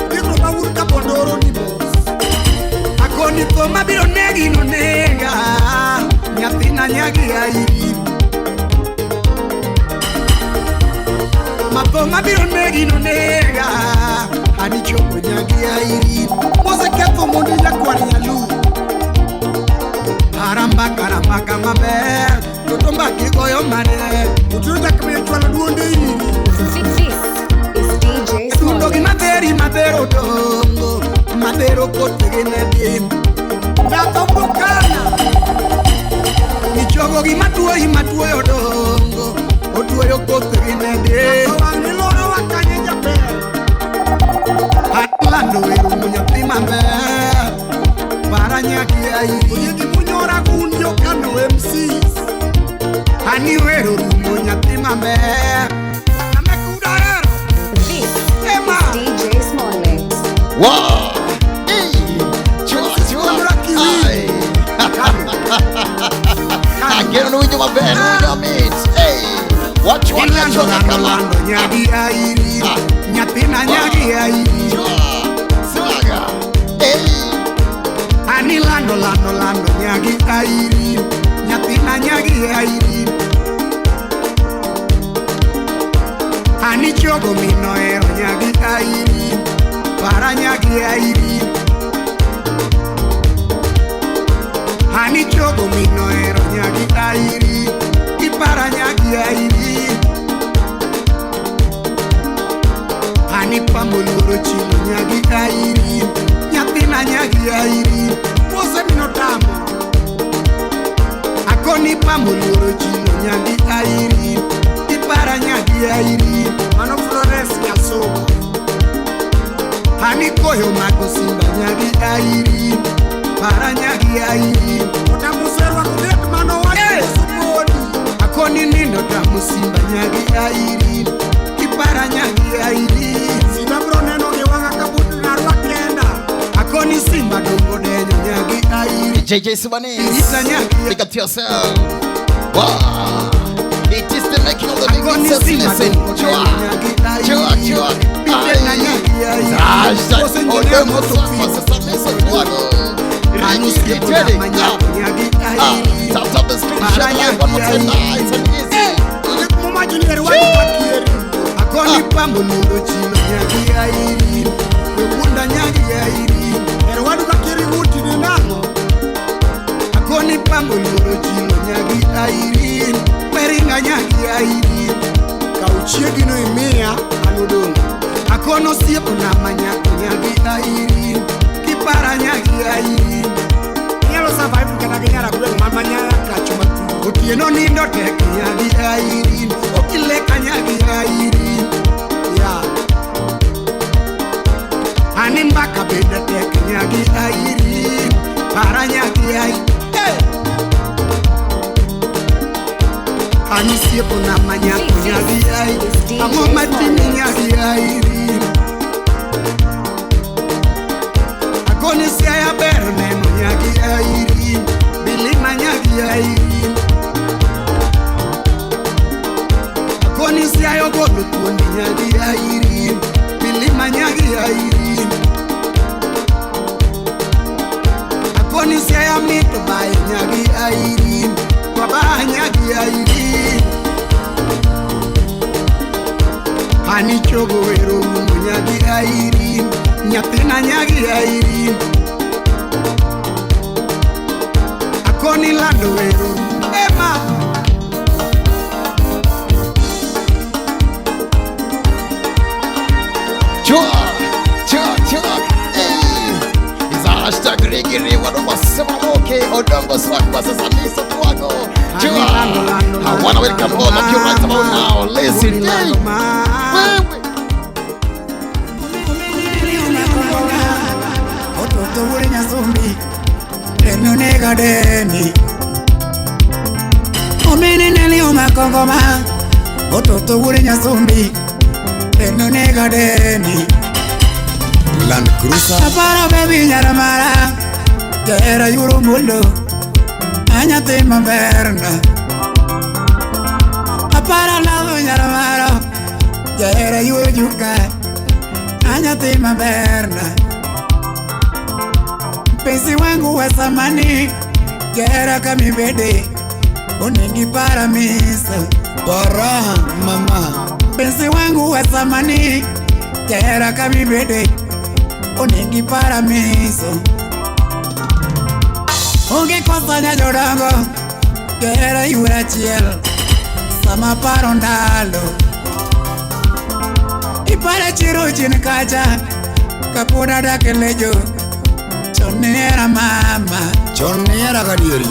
Biro mawur kapondoro ni bos Akoni tho mabiro negi no nega nyathina nyagi airi Matho mabiro negi no nega anichopo nyagi airi Mose ketho mondi nyakwar nyalu Haramba lando wero nyathi maber para nyagi airi Oyegi munyora gunjo kano MCs Ani wero rumo nyathi maber Amekuda hero This is DJ Smallix. Wow! Hey! Chua, chua! Ai! Ageno winjo maber, winjo mit. Hey! Watch one Ilando chua lando kama. lando nyagi airi Nyathina nyagi airi Chua! Swaga! Hey! Ani lando lando lando nyagi airi Nyathina nyagi airi Ani chogo mino ero nyagi airi Para nyagi airi Ani chogo mino ero nyagi airi Ipara nyagi airi Ani pamoluoro chilo nyagi airi Nyathina nyagi airi Mose mino tamo Akoni pamoluoro chilo nyagi airi Ipara nyagi airi Mano Flores Nyasoba Ani koyo mako simba nyagi airi Para nyagi airi Otamuserwa kudet mano wacho supodi Akoni nindo tamu simba nyagi airi Ipara nyagi airi Simba bro neno gi wang'a kapod narwa kenda Akoni simba dongo denyo nyagi airi JJ Subanese. Irita nyagi Pick up to yourself. Wow! It is the making of the big Akoni mixes. simba Listen. dongo Chua! denyo nyagi airi Chua, chua. Bitena Ai! nyagi airi Hashtag Kose njene Odongo moto Swag fi Masasa Meso Tuago. Anu Rigi, siepo na Teddy. manyako nyagi Ah, airi tap tap the screen, share the live one more time. Nice and easy. Mumacho ni erwadu kakieri Akoni pambo luoro chilo nyagi airi Wewunda nyagi airi Erwadu kakieri wuti ni nang'o Akoni pambo luoro chilo nyagi airi Weringa nyagi airi Kau chiegino imiya an odong' Akono siepo na manyako nyagi airi Kipara nyagi airi Inyalo survive kata gi nyara gweng' ma manyara kacho matugo Otieno nindo tek nyagi airi Okileka nyagi airi Yeah. Ani mbaka bende tek nyagi airi Para nyagi airi hey! Ani siepo na manyako nyagi airi Ang'o matimi nyagi airi Akoni siaya ber neno nyagi airi Bilima nyagi airi Akoni siaya ogolo thuondi nyagi airi Bilima nyagi airi Akoni siaya mito bayo nyagi airi Baba nyagi airi Ani chogo wero rumo nyagi airi Nyathina nyagi airi Akoni lando wero ema Chua! Chua, chua. Hey! It's a hashtag Rigi Wadongo Semamoke Odongo Swag Masasa Meso Tuago. Chua! I wanna welcome all of you right about now. Listen, hey! Wewe! Ototo wuod Nyasumbi Deni onego deni Omini ne liw makongoma Ototo wuod Nyasumbi Deni onego deni Land Cruiser Aparo baby nyaramara Jahera yuro mulo Anyathi maberna Aparo lavo nyaramara Jahera yuro juka Anyathi maberna Mpenzi wangu wa zamani Jahera kamibede Onegi paramisa Para mama Mpenzi wangu wa zamani Jahera kamibede Onegi paramiso Onge kosa nyajodongo Jahera yura achiel Sama paro ndalo Ipara chiro chien kacha Kapod adak e lejo Chon nihera mama Chon nihera gadieri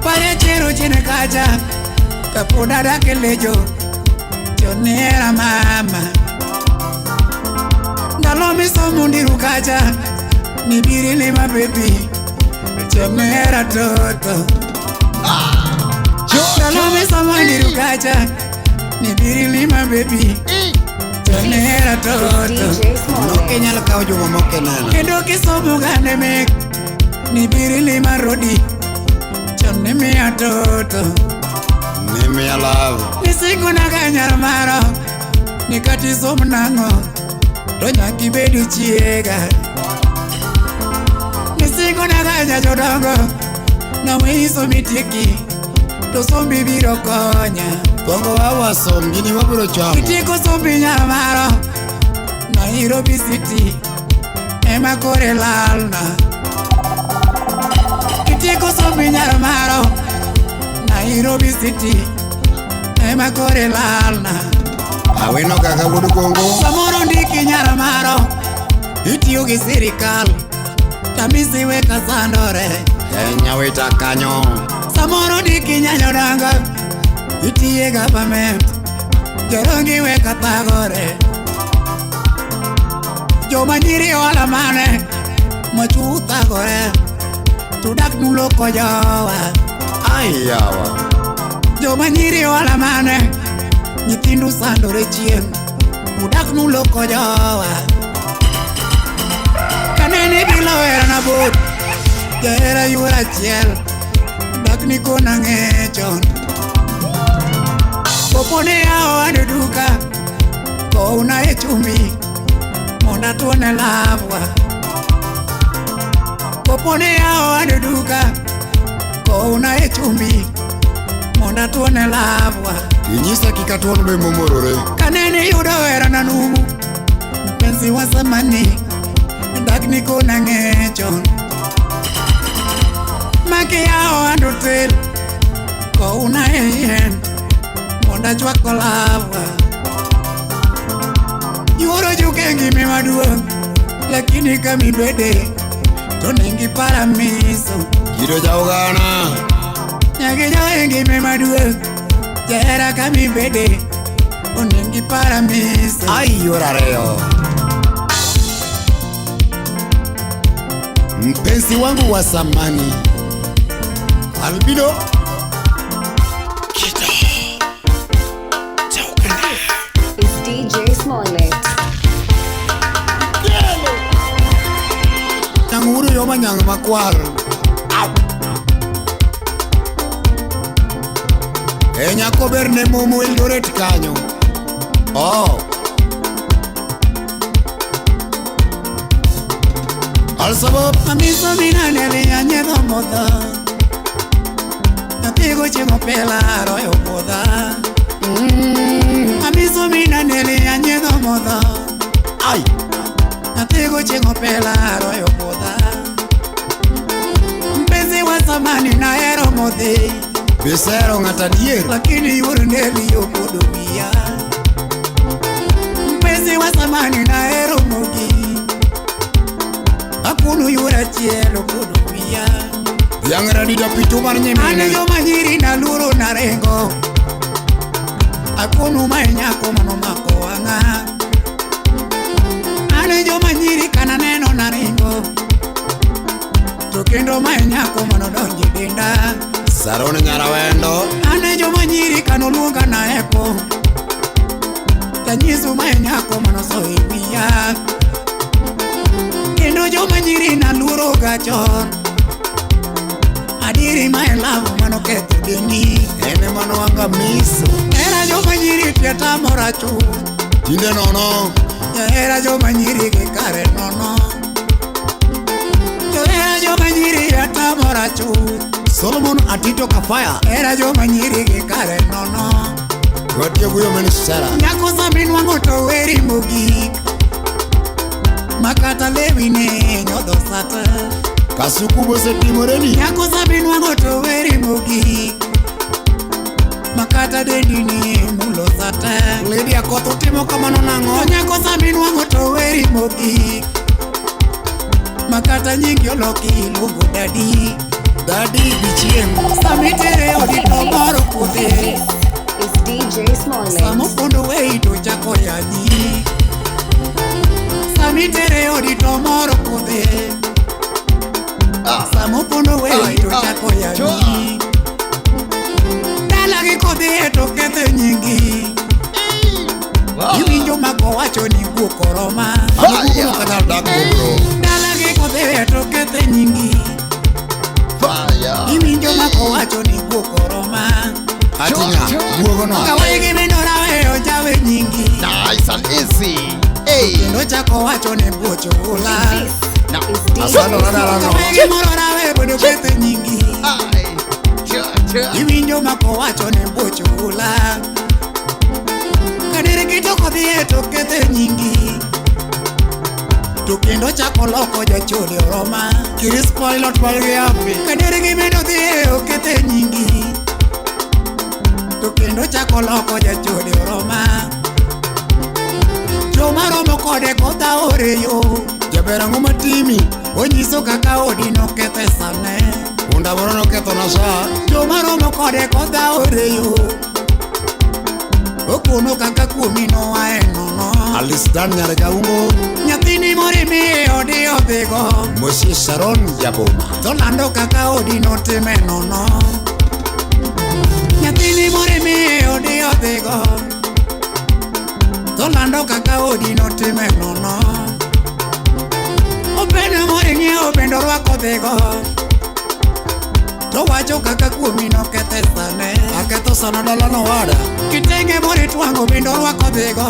Pare chiro chien kacha Kapod adak e lejo Chon nihera mama Ndalo misomo ndirukacha nibirili mabebi chonera toto. Ndalo misomo ndirukacha nibirili mabebi chonera toto. Nokinyal kawo joma moko neno. Kendo kisomo gane mek nibirili marodi chon nimiya toto. Nimiya love. Nisingo naga nyar maro nikati som nang'o to nyaka ibed chiega. Nisingo naga nya jodongo nawiso mitieki to sombi biro konya. Bongo wawa som gini wabiro chamo. Itieko sombi nyar maro Nairobi City ema kore lalna. Itieko sombi nyar maro Nairobi City ema kore lalna. Awino kaka wuod Kongo. Samoro ndiki nyar maro itiyo gi sirikal tamisi weka sandore. Nyawita kanyo. Samoro ndiki nyanyodongo itiye government jorongi weka thagore. Joma nyiri ohala mane machu thagore tudak nuloko jowa. Ai yawa. Joma nyiri ohala mane nyithindu sandore chien udak nuloko jowa. Kanene bilo herana bot jahera yuor achiel dak ni kona ng'e chon. Kopone yawo ado duka kowna e chumbi mondo atuone labwa. Kopone yawo ado duka kowna e chumbi mondo atuone labwa. Inyisa kik atuon be momorore. Kanene yudo herana numu mpenzi wa zamani dak ni kona ng'e chon. Maki yawo ando tel kowna e yien mondo achwak olabwa. Yuoro juke ngime maduong' lakini kamibede to nengi paramiso. Kido jaugana. Nyagi jawe ngime maduong' jahera kamibede onengi paramiso. Ai yuoro ariyo. Mpenzi wangu wa zamani Albino. Is DJ Smollett. Nyang'uru yo manyang' makwar. E nyako ber ne momo Eldoret kanyo. Oh. Alsabab. Amiso minane anyiedho modho Nyathi chiemo pela royo budha. Amiso minane anyiedho modho Ai. Nyathi chiemo pela royo budha. Mpenzi wa zamani nahero modhi Bisero ng'at adier. Lakini yuor ndeli okuodo wiya. Mpenzi wa zamani nahero mogi Akuno yuor achiel okuodo wiya. Dhiang' radida pitu mar An nyimine. joma nyiri naluoro narengo Akuno mae nyako manomako wang'a. An joma nyiri kananeno naringo To kendo mae nyako manodonjo e denda. Saron nyarawendo. An joma nyiri kanoluonga naepo Tanyiso mae nyako manoso e wiya. Kendo joma nyiri naluoro ga chon Adieri mae lavo manoketho dendi. En ema noangamiso. Hera joma nyiri tie tamora chuth. Tinde nono. Jahera joma nyiri gi kare nono. Jahera joma nyiri atamora chuth. Solomon Atito Kafaya. Hera joma nyiri gi kare nono. Watiyo guyo men sera. Nyako saminwang'o to weri mogik Makata lewi ne nyodho sata. Kasuku bosetimoreni. Nyako saminwang'o to weri mogik Makata dendi ni mulo sata. Lydia koth utimo kamano nang'o? To nyako saminwang'o to weri mogik Makata nyingi oloki iluongo dadi. Dadi bichieng'. Samitere odi to moro puothe. Is DJ Smollett. Samo pondo wei to chako yanyi. Samitere odi to moro kudhe. Samopondo weri to chako yanyi. Dala gi kodhi to kethe nyingi. Iwinjo mako wacho ni guok oroma. Dala gi kodhi to kethe nyingi. Iwinjo mako wacho ni guok oroma. Kawegi bendo raweyo jawe nyingi. Nice and easy. Hey. Kendo chako wacho ni buocho ula. Kawegi moro rawe bendo kethe nyingi. Iwinjo mako wacho ni buocho ula. Kadere kitoko dhie to kethe nyingi. To kendo chako loko jachode oroma. Kiris pilot balgiapi. Kadere gibendo dhie okethe nyingi. To kendo chako loko jachode oroma. Joma romo kode kotha oreyo. Jaber ang'o matimi? Onyiso kaka odi nokethe sane. Punda moro noketho na sa. Joma romo kode kotha oreyo. Okono kaka kuomi noae nono. Alice Dan Nyargaungo. Nyathini morimi odi odhigo. Moses Sharon Jaboma. Tolando kaka odi notime nono. Nyathini morimi odi odhigo. Tolando kaka odi notime nono. Opendo moring'iewo bende orwako dhigo. To wacho kaka kuomi nokethe sane. Aketho sana dalano wada. Kitenge moritwang'o bende orwako dhigo.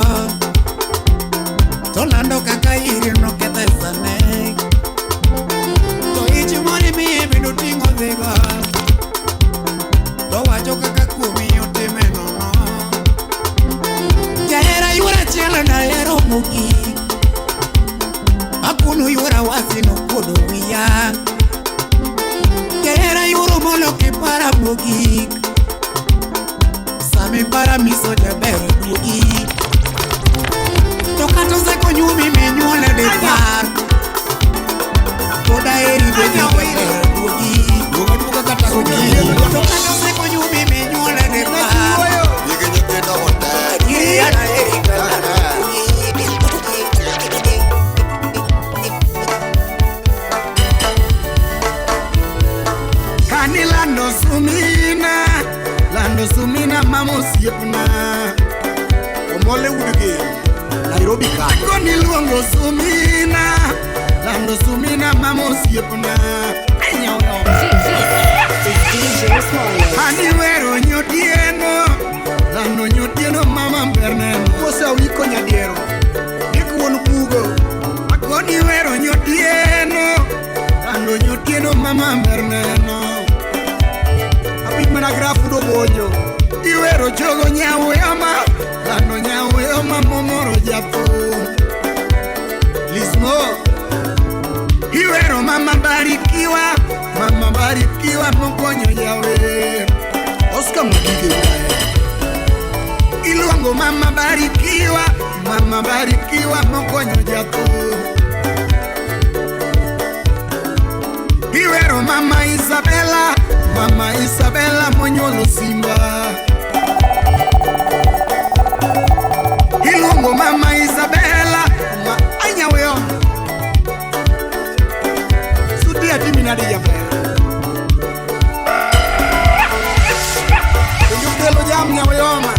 Tolando kaka iri nokethe sane. To ich morimiye bende oting'o dhigo. To wacho kaka kuomi otime nono. Jahera yuora achiel nahero mogik. Akono yuora wasi nokuodo wiya. Jahera yuoro molo kipara mogik. Sami para miso jaber duogi. To kata osekonyuomi minyuole dipar. Pod aheri bende jaber duogi. To kata osekonyuomi minyuole dipar. Adieri an aheri kaka duogi. Kani lando sumina mama osiepna. Omole Wudgi, Nairobi ka. Koni luongo sumina, lando sumina mama osiepna. This is DJ Smalley. Ani wero nyotieno, lando nyotieno mama mberneno. Kosa wiko nyadiero, dik wuon bugo. Akoni wero nyotieno, lando nyotieno mama mberneno. Abich mana grafu do bonyo. Iwero jogo nyaweyoma, lando nyaweyoma momoro jathum. Lismo. Iwero mama barikiwa mokonyo jawer. Oscar Mwadige utae. Iluongo mama barikiwa mokonyo jathum. Iwero mama Isabella monyuolo Simba. Iluongo mama Isabella, ma anyaweyo. Sudi atimi nade jaber. Kendo kelo jam nyaweyoma.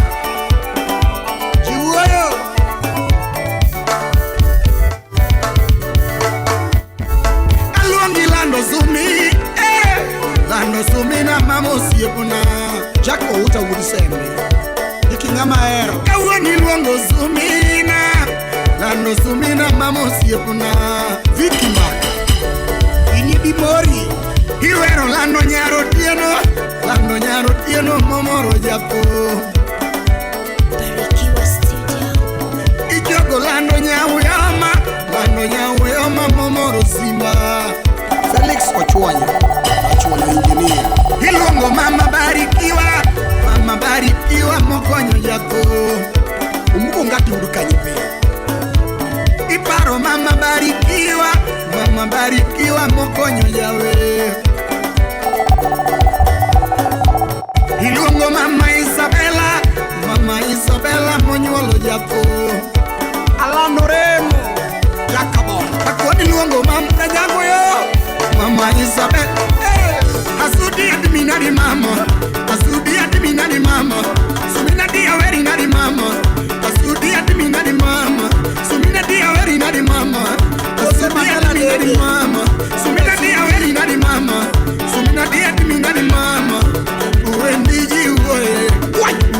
Jiwuoyo. Aluongi lando sumi, lando sumi na mama osiepna. Jack Outa wuod Sembe. Iki ng'ama ahero. Kawuono iluongo sumina, lando sumina mama osiepna. Vicky Maka. Inibi mori. Iwero lando nyaro tieno momoro jathum. Barikiwa Studio. Ijogo lando nyaweyoma momoro Simba. Felix Ochuonyo. Ochuonyo engineer. Iluongo mama barikiwa mokonyo jathum. Umuko ngati wuod Kanyipe. Iparo mama barikiwa mokonyo jawer. Iluongo mama Isabella monyuolo jathum. Alano Remo. Jack Akoni luongo mama Nanyango yo Mama Isabel. Asudi adminari mama. Asudi adminari mama. Sumina dia weri nari mama. Asudi adminari mama. Sumina dia weri nari mama. Asudi adminari mama. Sumina dia weri nari mama. Sumina dia adminari mama. Uendiji uoe.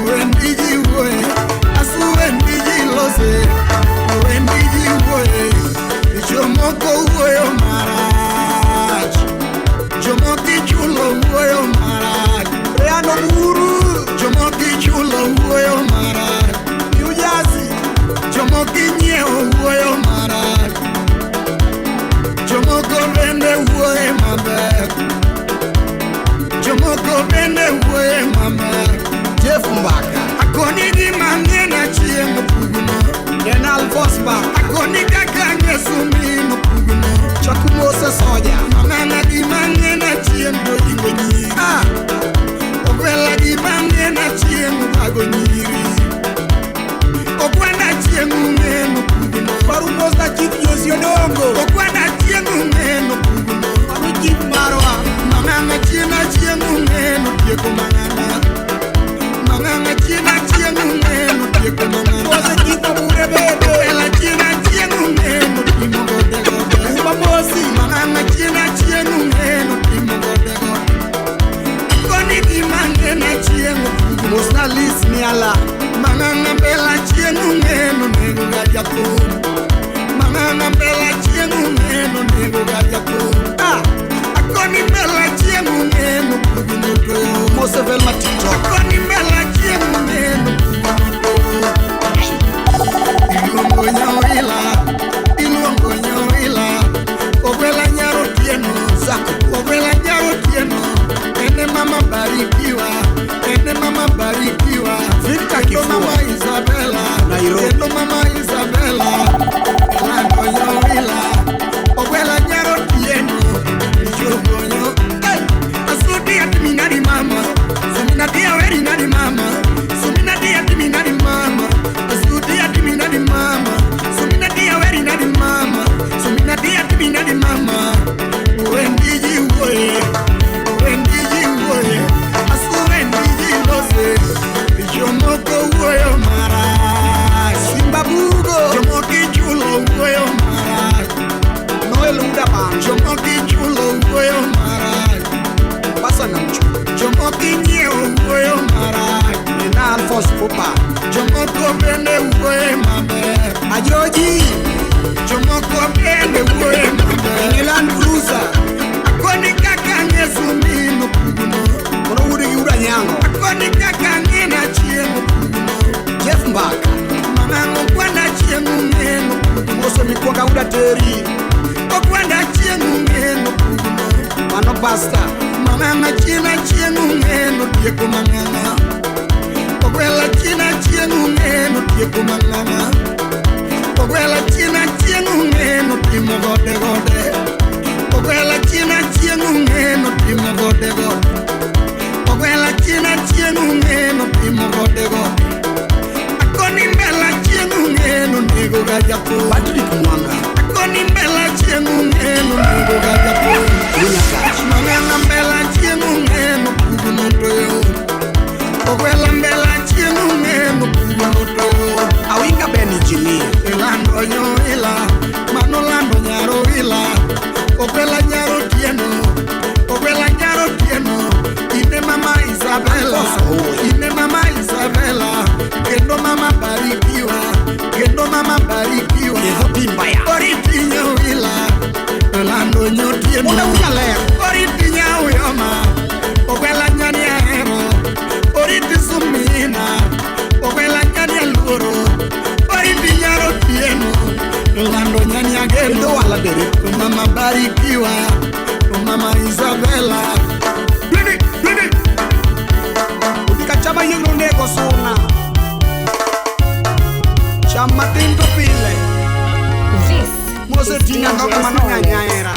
Uendiji uoe. Asuendiji lose. Uendiji uoe. Jomoko uoyo marach. Jomoki chulo uoyo marach. Reano Muru Jomoki chulo uoyo marach. New Jersey Jomoki nyiewo uoyo marach. Jomoko bende wuoye maber. Jomoko bende wuoye maber. Jeff Mbaka Akoni gima ng'e na chieng' pugno. Renal Vosba Akoni kaka ng'e sumino pugno. Chakumose Soja Mang'ana gima ng'e na chieng' doingo nyiri. Ah Ogwela gima ng'e na chieng' bago nyiri. Ogwenda chieng' ung'eno pugno. Barumosa Chief Josi Odongo Ogwenda chieng' ung'eno pugno. Mano chief marwa Mang'ana chieng' achieng' ung'eno tieko mang'ana. Mang'ana chieng' achieng' ung'eno tieko mang'ana. Mose Chief Abure bende Ogwela chieng' achieng' ung'eno timo gode gode. Uma Mosi Mang'ana chieng' achieng' ung'eno timo gode gode. Akoni gima ng'e chieng' pugno. Mosna Liz Niala Mang'ana mbela chieng' ung'eno nego ga jathum. Mang'ana mbela chieng' ung'eno nego ga jathum. Ah Akoni mbela chieng' ung'eno pugno to. Mose Velma TikTok Akoni mbela chieng' ung'eno pugno to. Iluongo nyawila, iluongo nyawila. Ogwela nyaro tieno, Zako ogwela nyaro tieno. Ene mama barikiwa, ene mama barikiwa. Victor Kendo Kifua mama Isabella, Nairobi. Kendo mama Isabella, Elando nyawila, ogwela nyaro tieno, ichogonyo. Hey! Asudi atiminari mama, sumina dia weri nari mama, sumina dia atiminari mama, asudi atiminari mama, sumina dia weri nari mama, sumina dia atiminari mama. Uendiji uoe, uendiji uoe, asuendiji lose, jomoko wuoyo marach. Simba Bugo Jomoki chulo wuoyo marach. Noel Uda Banjo Jomoki chulo wuoyo marach. Basa Namchu Jomoki nyiewo wuoyo marach. Nena Alphonse Pupa Jomoko bende wuoye maber. Ajoji Jomoko bende wuoye maber. Milan Cruiser Akoni kaka ng'e sumino pugno. Kono wuod gi Uda Nyango Akoni kaka ng'e na chiemo pugno. Jeff Mbaka Mang'ang'o kwanda chieng' ung'eno pugno. Mose Mikwanga Uda Teri Okwanda chieng' ung'eno pugno. Mano Pastor Mang'ang'a chien achieng' ung'eno tieko mang'ang'a. Ogwela chien achieng' ung'eno tieko mang'ang'a. Ogwela chien achieng' ung'eno timo gode gode. Ogwela chien achieng' ung'eno timo gode gode. Ogwela chien achieng' ung'eno timo gode gode. Akoni mbela chieng' ung'eno nego ga jathum. Patrick Mwanga Akoni mbela chieng' ung'eno nego ga jathum. Lunyakach Mang'ana mbela chieng' ung'eno pugno to yo. Ogwela mbela chieng' ung'eno pugno to yo. Awinga Ben Engineer Ilando nyoila, mano lando nyaro ila. Ogwela nyaro tieno, ogwela nyaro tieno. Ine mama Isabella, ine mama Isabella. Kendo mama barikiwa, kendo mama barikiwa. Kevo Timbaya Oriti nyoila, lando nyotieno. Una Uda Ler Oriti nyauyoma, ogwela nyani ahero. Oriti sumina, ogwela nyani aluoro. Oriti nyaro tieno, lando nyani ageno. Kendo Wala Dere Mama barikiwa, mama Isabella. Bini, bini. Odika chama yieng' nego suna Cham matin to pile This Mose is ting'a DJ dhoga mano Smallwood. nyanyaera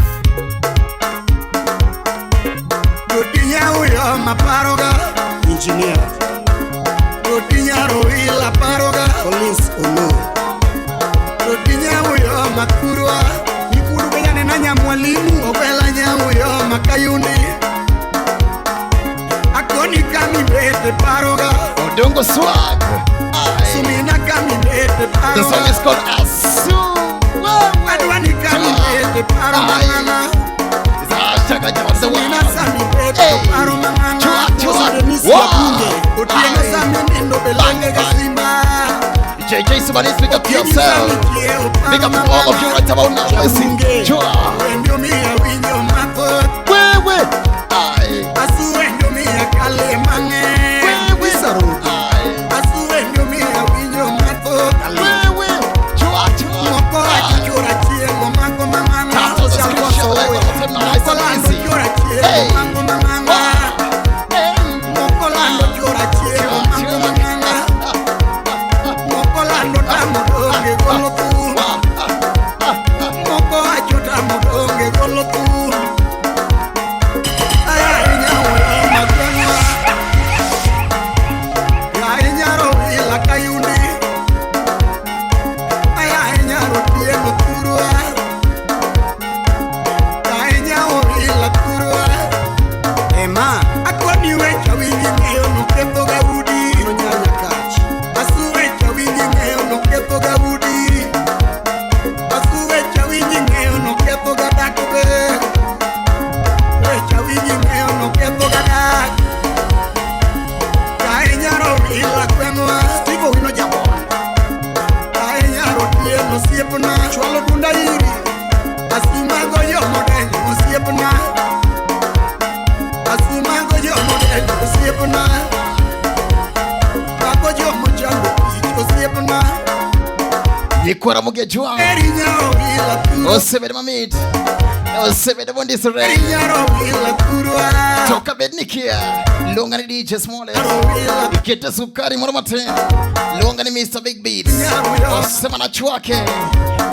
Odinya paroga, Engineer odinya roila paroga, Collins Olo odinya uyoma kurwa. Odongo Swag. Sumina kami bete paro. The song is called Asu. Adwani kami bete paro mangana. It's hashtag Ajama the Sumina world. sami bete paro mangana. Chua, chua. Wow. Otieno sami nindo belenge gasimba. JJ Sumanis, pick up yourself. Big up to all of you right about now. Listen. Chua. Wendio miya winjo mathoth. Wewe. Aye. Asu wendio miya kale mang'eny. Wewe. Aye. Asu wendio miya winjo mathoth. Wewe. Chua, chua. Moko wacho chura chiemo mako mang'ang'a. Tato the scripture like one of them nice Moko and lando easy. chura chiemo Hey. mako mang'ang'a. Hey. Moko lando chura chiemo mako mang'ang'a. Moko lando tamo donge golo thum. Moko wacho tamo donge golo thum. Ay, nyawo magweng'wa. Ay, nyaro ila kayundi. Ay, nyaro tieno thurwa. Ay, nyawo ila thurwa. Ema Akoni wecha winji ng'eyo noketho ga udi. Asu wecha winji ng'eyo noketho ga udi. Asu wecha winji ng'eyo noketho ga dak be. Wecha winji ng'eyo noketho ga dak. Kae nyaro ila gweng'wa. Steve Owino Jabon Kae nyaro tieno osiepna. Chwalo dunda iri Asumago yomodenyo osiepna. Asumago yomodenyo osiepna. Mago jomochando tich osiepna. Nikwara mugejwa. Eri nyaro ila thurwa. Osebede mamit. Osebede bondisore. Eri nyaro ila thurwa. Toka bednikia. Luonga ni DJ Smollett. Nyaro ila Ikete sukari moro matin. Luonga ni Mr. Big Beats. nyaro yo. Osema na chwake.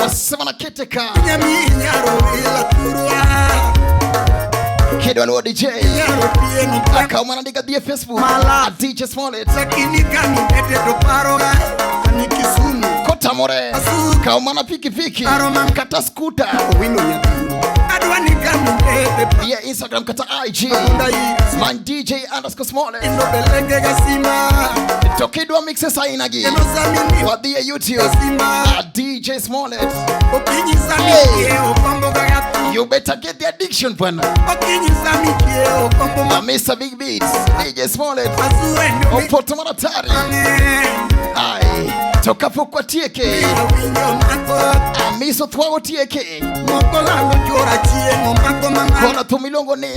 Osema na keteka. Nyami nyaro ila thurwa. Kidwa luo DJ. Nyaro tieno kwa. Akaw mana ndika dhie Facebook. Mala. At DJ Smollett. Lakini kani bete to paroga. Kani Kisumu Kotamore. Asu. Kaw mana pikipiki. Paro ma- Kata skuta. Owino nyathi Adwa ni kani bete Dhie Instagram kata IG. dunda iri. Man DJ underscore Smollett. Indo belenge gasima. To kidwa mixes aina gi. Kendo sami ni Wadhi e YouTube. gasima. At DJ Smollett. Okinyi sami Hey. kiewo kombo ga yath. You better get the addiction bwana. Okinyi sami kiewo kombo ma. Mr. Big Beats, DJ Smollett, Asu wendo mi Opoto Maratari. mang'eny. Ai, tokapo kwa tieke. Winjo mathoth. Amiso thwago tieke. Moko lando chura chiemo mako mang'ana. Kona thum iluongo ni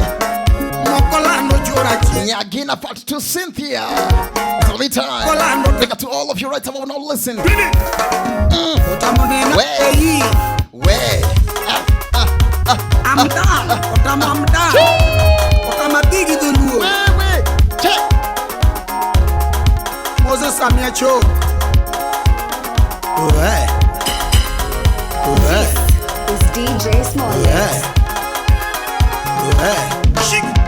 Moko lando chura chiemo. Nyagina Part 2 Cynthia. Tell time. Kolando. Big up to all of you right about now. Listen. Otamo nena We. ei We. Amda Otamo amda Otamo bigi dholuo We. We. Che. Moses Amiacho Oe Oe Is DJ Smollett. Oe Oe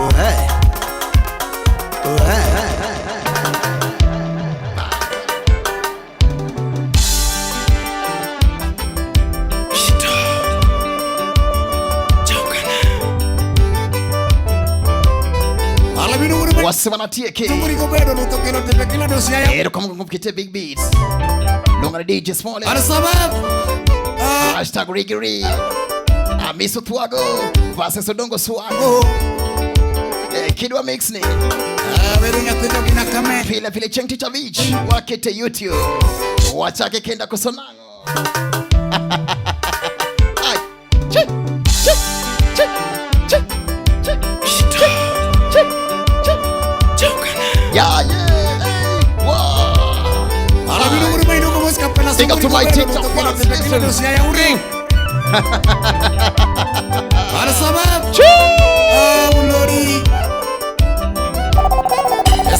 Oe Oe Wasema na tieke. Ero kama kumkite Big Beats. Longa ni DJ Smollett. Hashtag Rigiri. Amiso Thwago versus Odongo Swag. Kidwa mix ni. Pile pile Cheng Teacher Beach. Wakete YouTube. Wachake kenda kusonango. Ai. Che. Che. Che. Che. Che. Che. Che. Che. Yeah, yeah. Hey. Wow. Big up to my TikTok fans. Listen.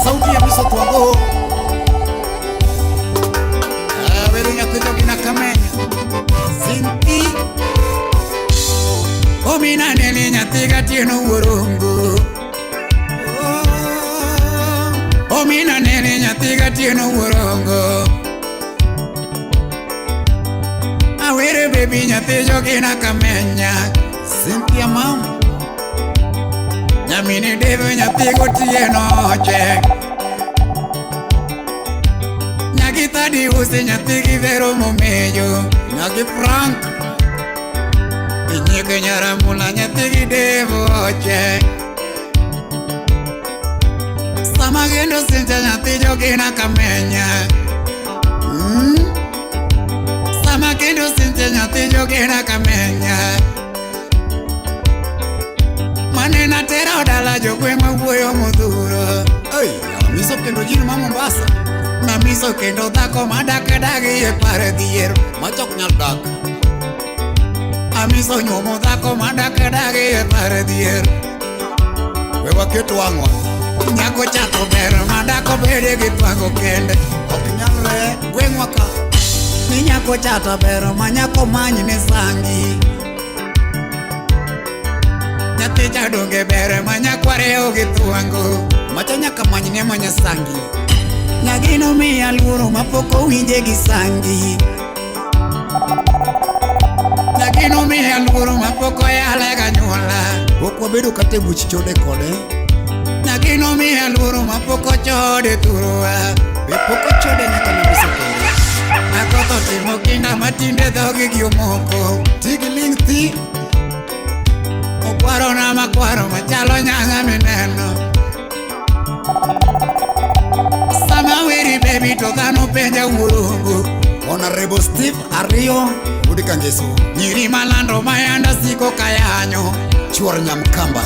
Sauti ya Miso Thwago Awero nyathi jogina kamenya Sinti Omina nene nyathi gatieno wuorongo Omina nene nyathi gatieno wuorongo Awere baby nyathi jogina kamenya Cynthia mam Nyamini deve nyathi gotieno oche. Thadiusi nyathi gi Vero Momejo Nyagi Frank Inyike Nyaramula nyathi gi Devo Oche Sama gendo sinja nyathi jogina Kamenya. Sama kendo sinja nyathi jogina Kamenya. Manena tero dala jogweng'wa wuoyo modhuro. Ei, amiso kendo jin ma Mombasa. Namiso kendo dhako madak dagi e par dhier. Machok nyal dak. Amiso nyuomo dhako madak dagi e par dhier. We waket wang'wa. Nyako chato ber madako bede gi twango kende. Ok nyalre gweng'wa ka. Ni nyako chato ber ma nyako many ne sangi. Nyathi cha donge ber ma nyakware gi twango. Macha nyaka many ne manya sangi. Nyagino miya luoro mapok owinje gi sangi. Nyagino miya luoro mapok oyale ganyuola. Pok wabedo kata e buch chode kode. Nyagino miya luoro mapok ochode thuruwa. Be pok ochode nyaka namiso kendo. Akotho timo kinda matinde dhogi gi omoko. Tigi ling' thi. Okwaro na makwaro machalo nyanga mineno. Sama weri baby to dhano penja wurongo. Honorable Steve Ariyo Wuod Kangeso. Nyiri malando mayanda siko kayanyo. Chuor Nyamkamba.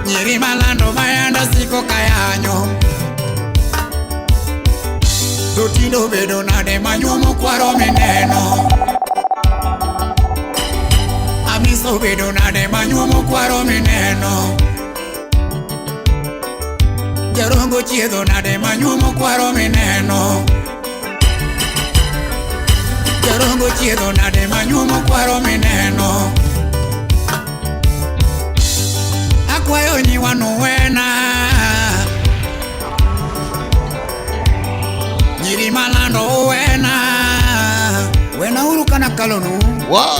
Nyiri malando mayanda siko kayanyo. To tindo bedo nade manyuomo kwaro mineno. Amiso bedo nade manyuomo kwaro mineno. Jarongo chiedho nade manyuomo kwaro mineno. Jarongo chiedho nade manyuomo kwaro mineno. Akwayo nyiwa nuwena. Nyiri malando uwena. Wena uru kana kalonu. Wow.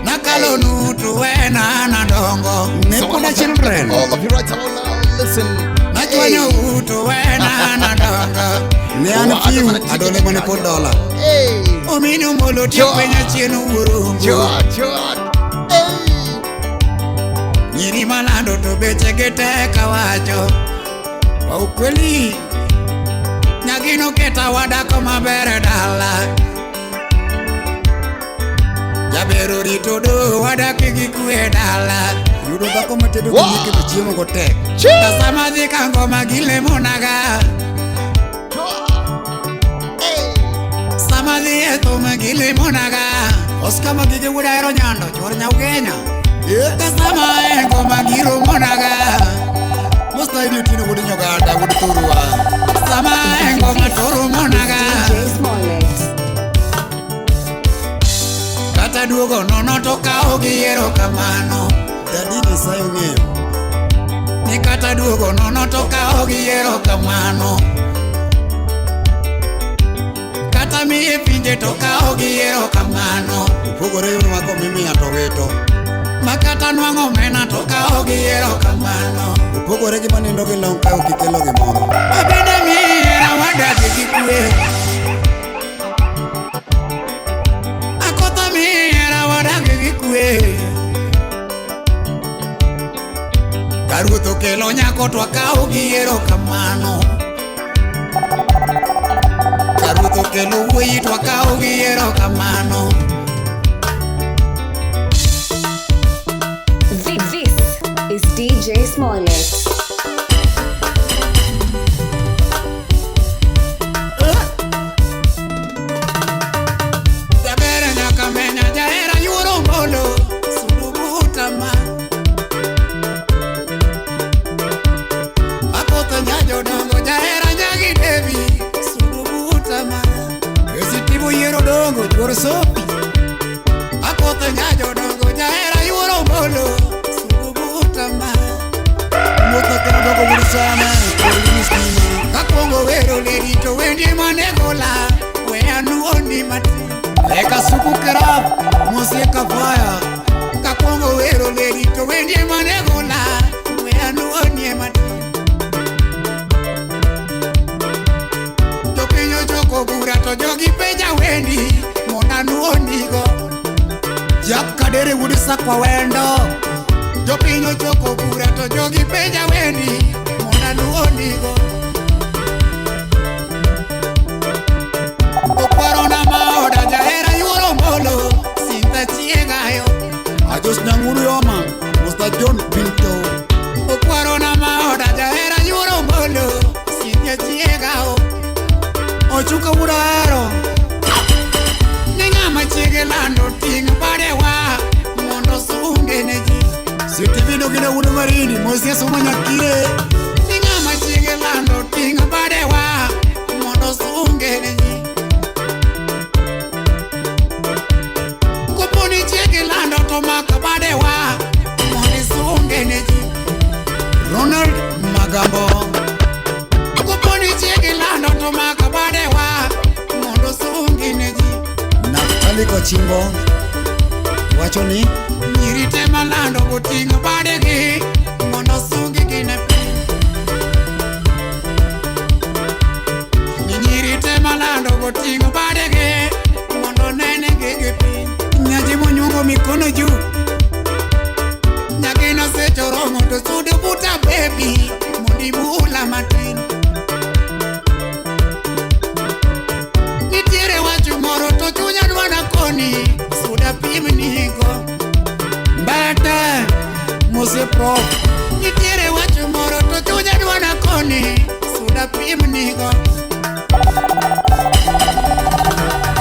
Nakalonu tuwena nadongo. Nepoda children. All of you right about now, listen. Nachwanyo utu wena nadongo. Ne an fiu adole mane pod dola. Hey. Omino molo tiyo penya chien wurongo. Joa, joa. Hey. Nyiri malando to beche gi tek awacho. Kwa ukweli. Nyagino keta wadako maber e dala. Jaber orito do wadak gi kwe dala. Yudo dhako matedo gi nyike to chiemo go tek. To sama dhi ka ngoma gilemonaga. Sama dhi e thum gilemonaga. Oscar Magige wuod Ahero Nyando, chuor Nyaugenya. To sama e ngoma giromonaga. Mos na idi Otieno wuod Nyogada, wuod Thurwa. Sama e ngoma to romonaga. DJ Smollett. Kata duogo nono to kawo gi erokamano. Dadi Nyasaye ong'eyo. Ni kata duogo nono to kawo gi erokamano. Kata miye pinje to kawo gi erokamano. Opogore gi mako mimiya to wito. Makata nwang'o omena to kawo gi erokamano. Opogore gi manindo gi long ka ok ikelo gimoro. Abende miera wadak gi kwe. Akotho miera wadak gi kwe. Ka ruoth okelo nyako to akawo gi erokamano. Ka ruoth okelo wuoyi to akawo gi erokamano. This is DJ Smollett. Jaber nyaka menya jahera yuoro mbolo sulubu tama. Akotho nyajodongo jahera nyagi Devi sulubu tama. Esitibo yiero dongo chuor sopi. Akotho nyajodongo jahera yuoro mbolo sulubu tama. Motho kelo dongo wuod sama, chuor gi stima. Kakwongo wero ledi to wendie manegola we anuoni matin. Eka suku kerap, mosie kafaya. Kakwongo wero ledi to wendie manegola we anuonie matin. aluonigo. Jack Kadere wuod Sakwa wendo. Jopiny ochoko bura to jogi penja wendi mondo aluonigo. Okwarona maoda jahera yuoro molo Sinta chiegayo. Ajos Nyang'uru Yoma, Mr. John Pinto. Okwarona maoda jahera yuoro molo Sinta chiegao. Ochuka wuod Ahero. Ni ng'ama chiege lando ting' badewa mondo sunge ne ji. Sitivino gine wuod Marini, Moses Omanyakire. Ni ng'ama chiege lando ting' badewa mondo sunge ne ji. Koponi chiege lando to mak badewa mondo isunge ne ji. Ronald Magambo. Koponi chiege lando to mak badewa mondo sungi ne ji. Naftali Kochimbo. Wacho ni Nyiri te malando boting'o badegi mondo sunggi ne piny. Ni nyiri te malando boting'o badegi mondo nenegi gi piny. Nyaji monyuongo mikono juu. Nyagino seche oromo to sudo buta baby mondo ibula matin. Nitiere wach moro to chunya dwana koni suda pimnigo. Mbete Mose Prof. Nitiere wach moro to chunya dwana koni suda pimnigo.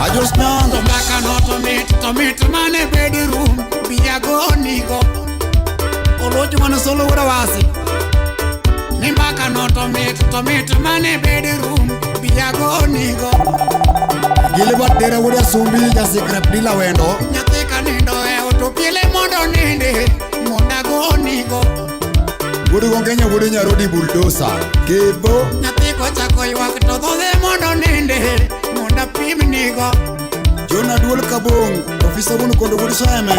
Ajos Nyang. To mbaka no to mit mane bedroom biyagonigo. Olocho mane solo wuod Awasi. Ni mbaka no to mit mane bedroom biyagonigo. Gilbert Dera wuod Asumbi jasikrep dila wendo. Nyathi ka nindo e ot opiele mondo ninde mondo agonigo. Wuod Gongenya wuod Nyarodi Bulldozer. Kebo. Nyathi kochako ywak to dhodhe mondo ninde mondo apimnigo. John Aduol Kabong. Ofisa wuon kondo wuod Seme.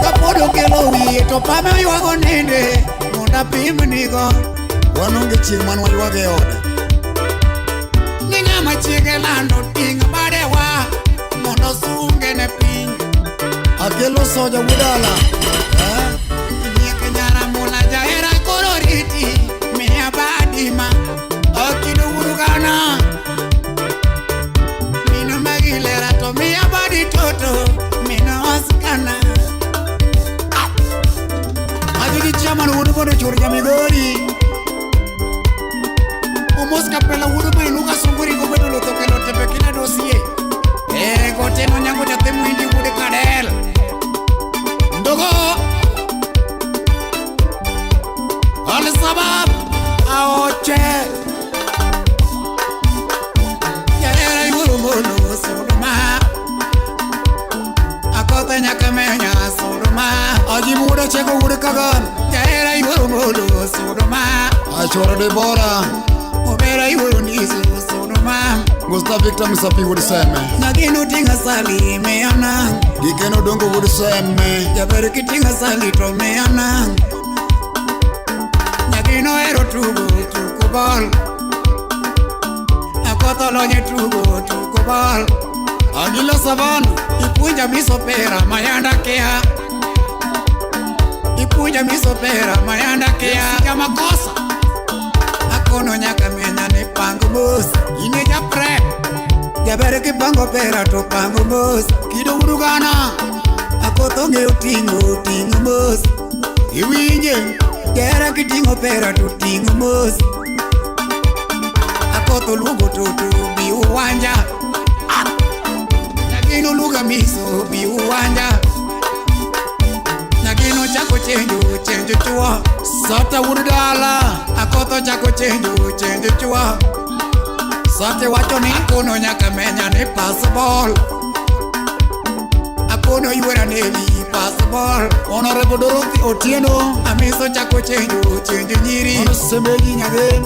Kapod okelo wiye to pame ywago ninde mondo apimnigo. Wan onge chieng' man waywag e ode. Ni ng'ama chiege lando ting' badewa mondo sunge ne piny. Akelo soja wuod Ala. Nyiek nyaramula jahera koro riti miya badima okido wurugana. Mino magilera to miya badi toto mino oskana. Ajigi chairman wuod Bondo Chur Jamigori. Omos kapela wuod Mainuka Sunguri gobedo lotho kelo tepe kina dosie. Goteno nyango nyathi muhindi wuod Kadel. Ndogo. Al sabab aoche. Jahera yuoro mono suduma. Akothe nyaka menya suduma. Ajibu wuod Achego wuod Kagan. Jahera yuoro mono suduma. Achoro Debora. Obera yuoro ndizi suduma. Gustav Victor Msapi wuod Seme. Nagino tinga sali meyana. Gikeno Dongo wuod Seme. Jaber kitinga sali to meyana. Nagino ero tugo tugo ball. Akotho lonye tugo tugo ball. Agila Savan. Ipuonja misopera mayanda kia. Ipuonja misopera mayanda kia. Kama kosa. Akono nyaka menya ni pango mos. Ine japre. Jaber kipango pera to pango mos. Kido Urugana. Akotho ng'eyo ting'o ting'o mos. Iwinje. Jahera kiting'o pera to ting'o mos. Akotho luongo toto bi uwanja. Nagino luga miso bi uwanja. Nagino chako chenjo chenjo chuo. Sata wuod Dala. Akotho chako chenjo chenjo chuo. Sate wacho ni Akono nyaka menya ni pass ball. Akono yuora neli pass ball. Honorable Dorothy Otieno. Amiso chako chenjo chenjo nyiri. Mano Sembeji Nyagen.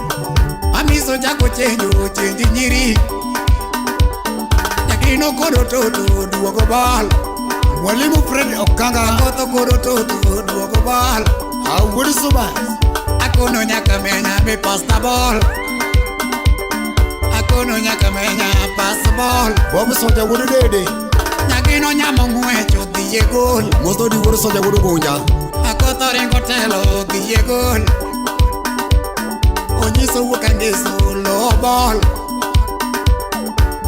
Amiso chako chenjo chenjo nyiri. Nagino kodo toto duogo ball. Mwalimu Fred Okanga. Akotho kodo toto duogo ball. Awuod Suba. Akono nyaka menya mi pass the ball. Akono nyaka menya pass ball. Bob Soja wuod Dede. Nagino Nyagino nyamo ng'wech odhi e gol. Mos dodi wuod soja wuod Ugunja. Akoth oringo telo odhi e gol. Onyiso wuok angeso lowo bol.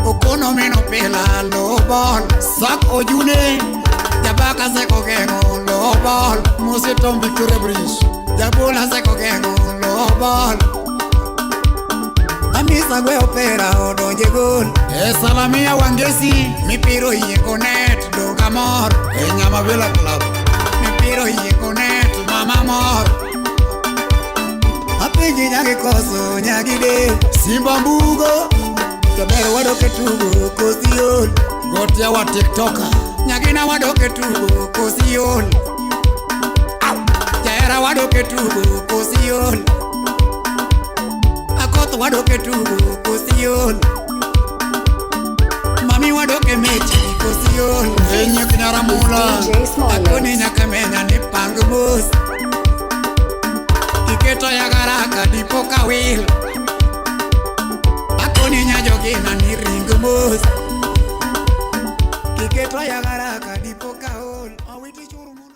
Okono min opila lowo bol. Sak Ojune. Jabaka seko geng'o lowo bol. Musi Tom Victoria Bridge. Jabula seko geng'o lowo bol. Hamisa gwe opera odonje gol. E Salamia Wangesi. Mipira oyieko net donga mor. E Nyamavila Club. Mipira oyieko net mama mor. Apenji nyagi koso nyagi del. Simba Mbugo. Jaber wadok e tugo kosi ol. Gotia wa TikToker. Nyagina wadok e tugo kosi ol. Jahera wadok e tugo kosi ol. Akoth wadok e tugo kosi ol. Mami wadok e mechi kosi ol. E Nyik Nyaramula. DJ Akoni Smollett. nyaka menya ni pang mos. Iketo ya garaka dipo ka wil. Akoni nyajogina ni ring mos. Iketo ya garaka.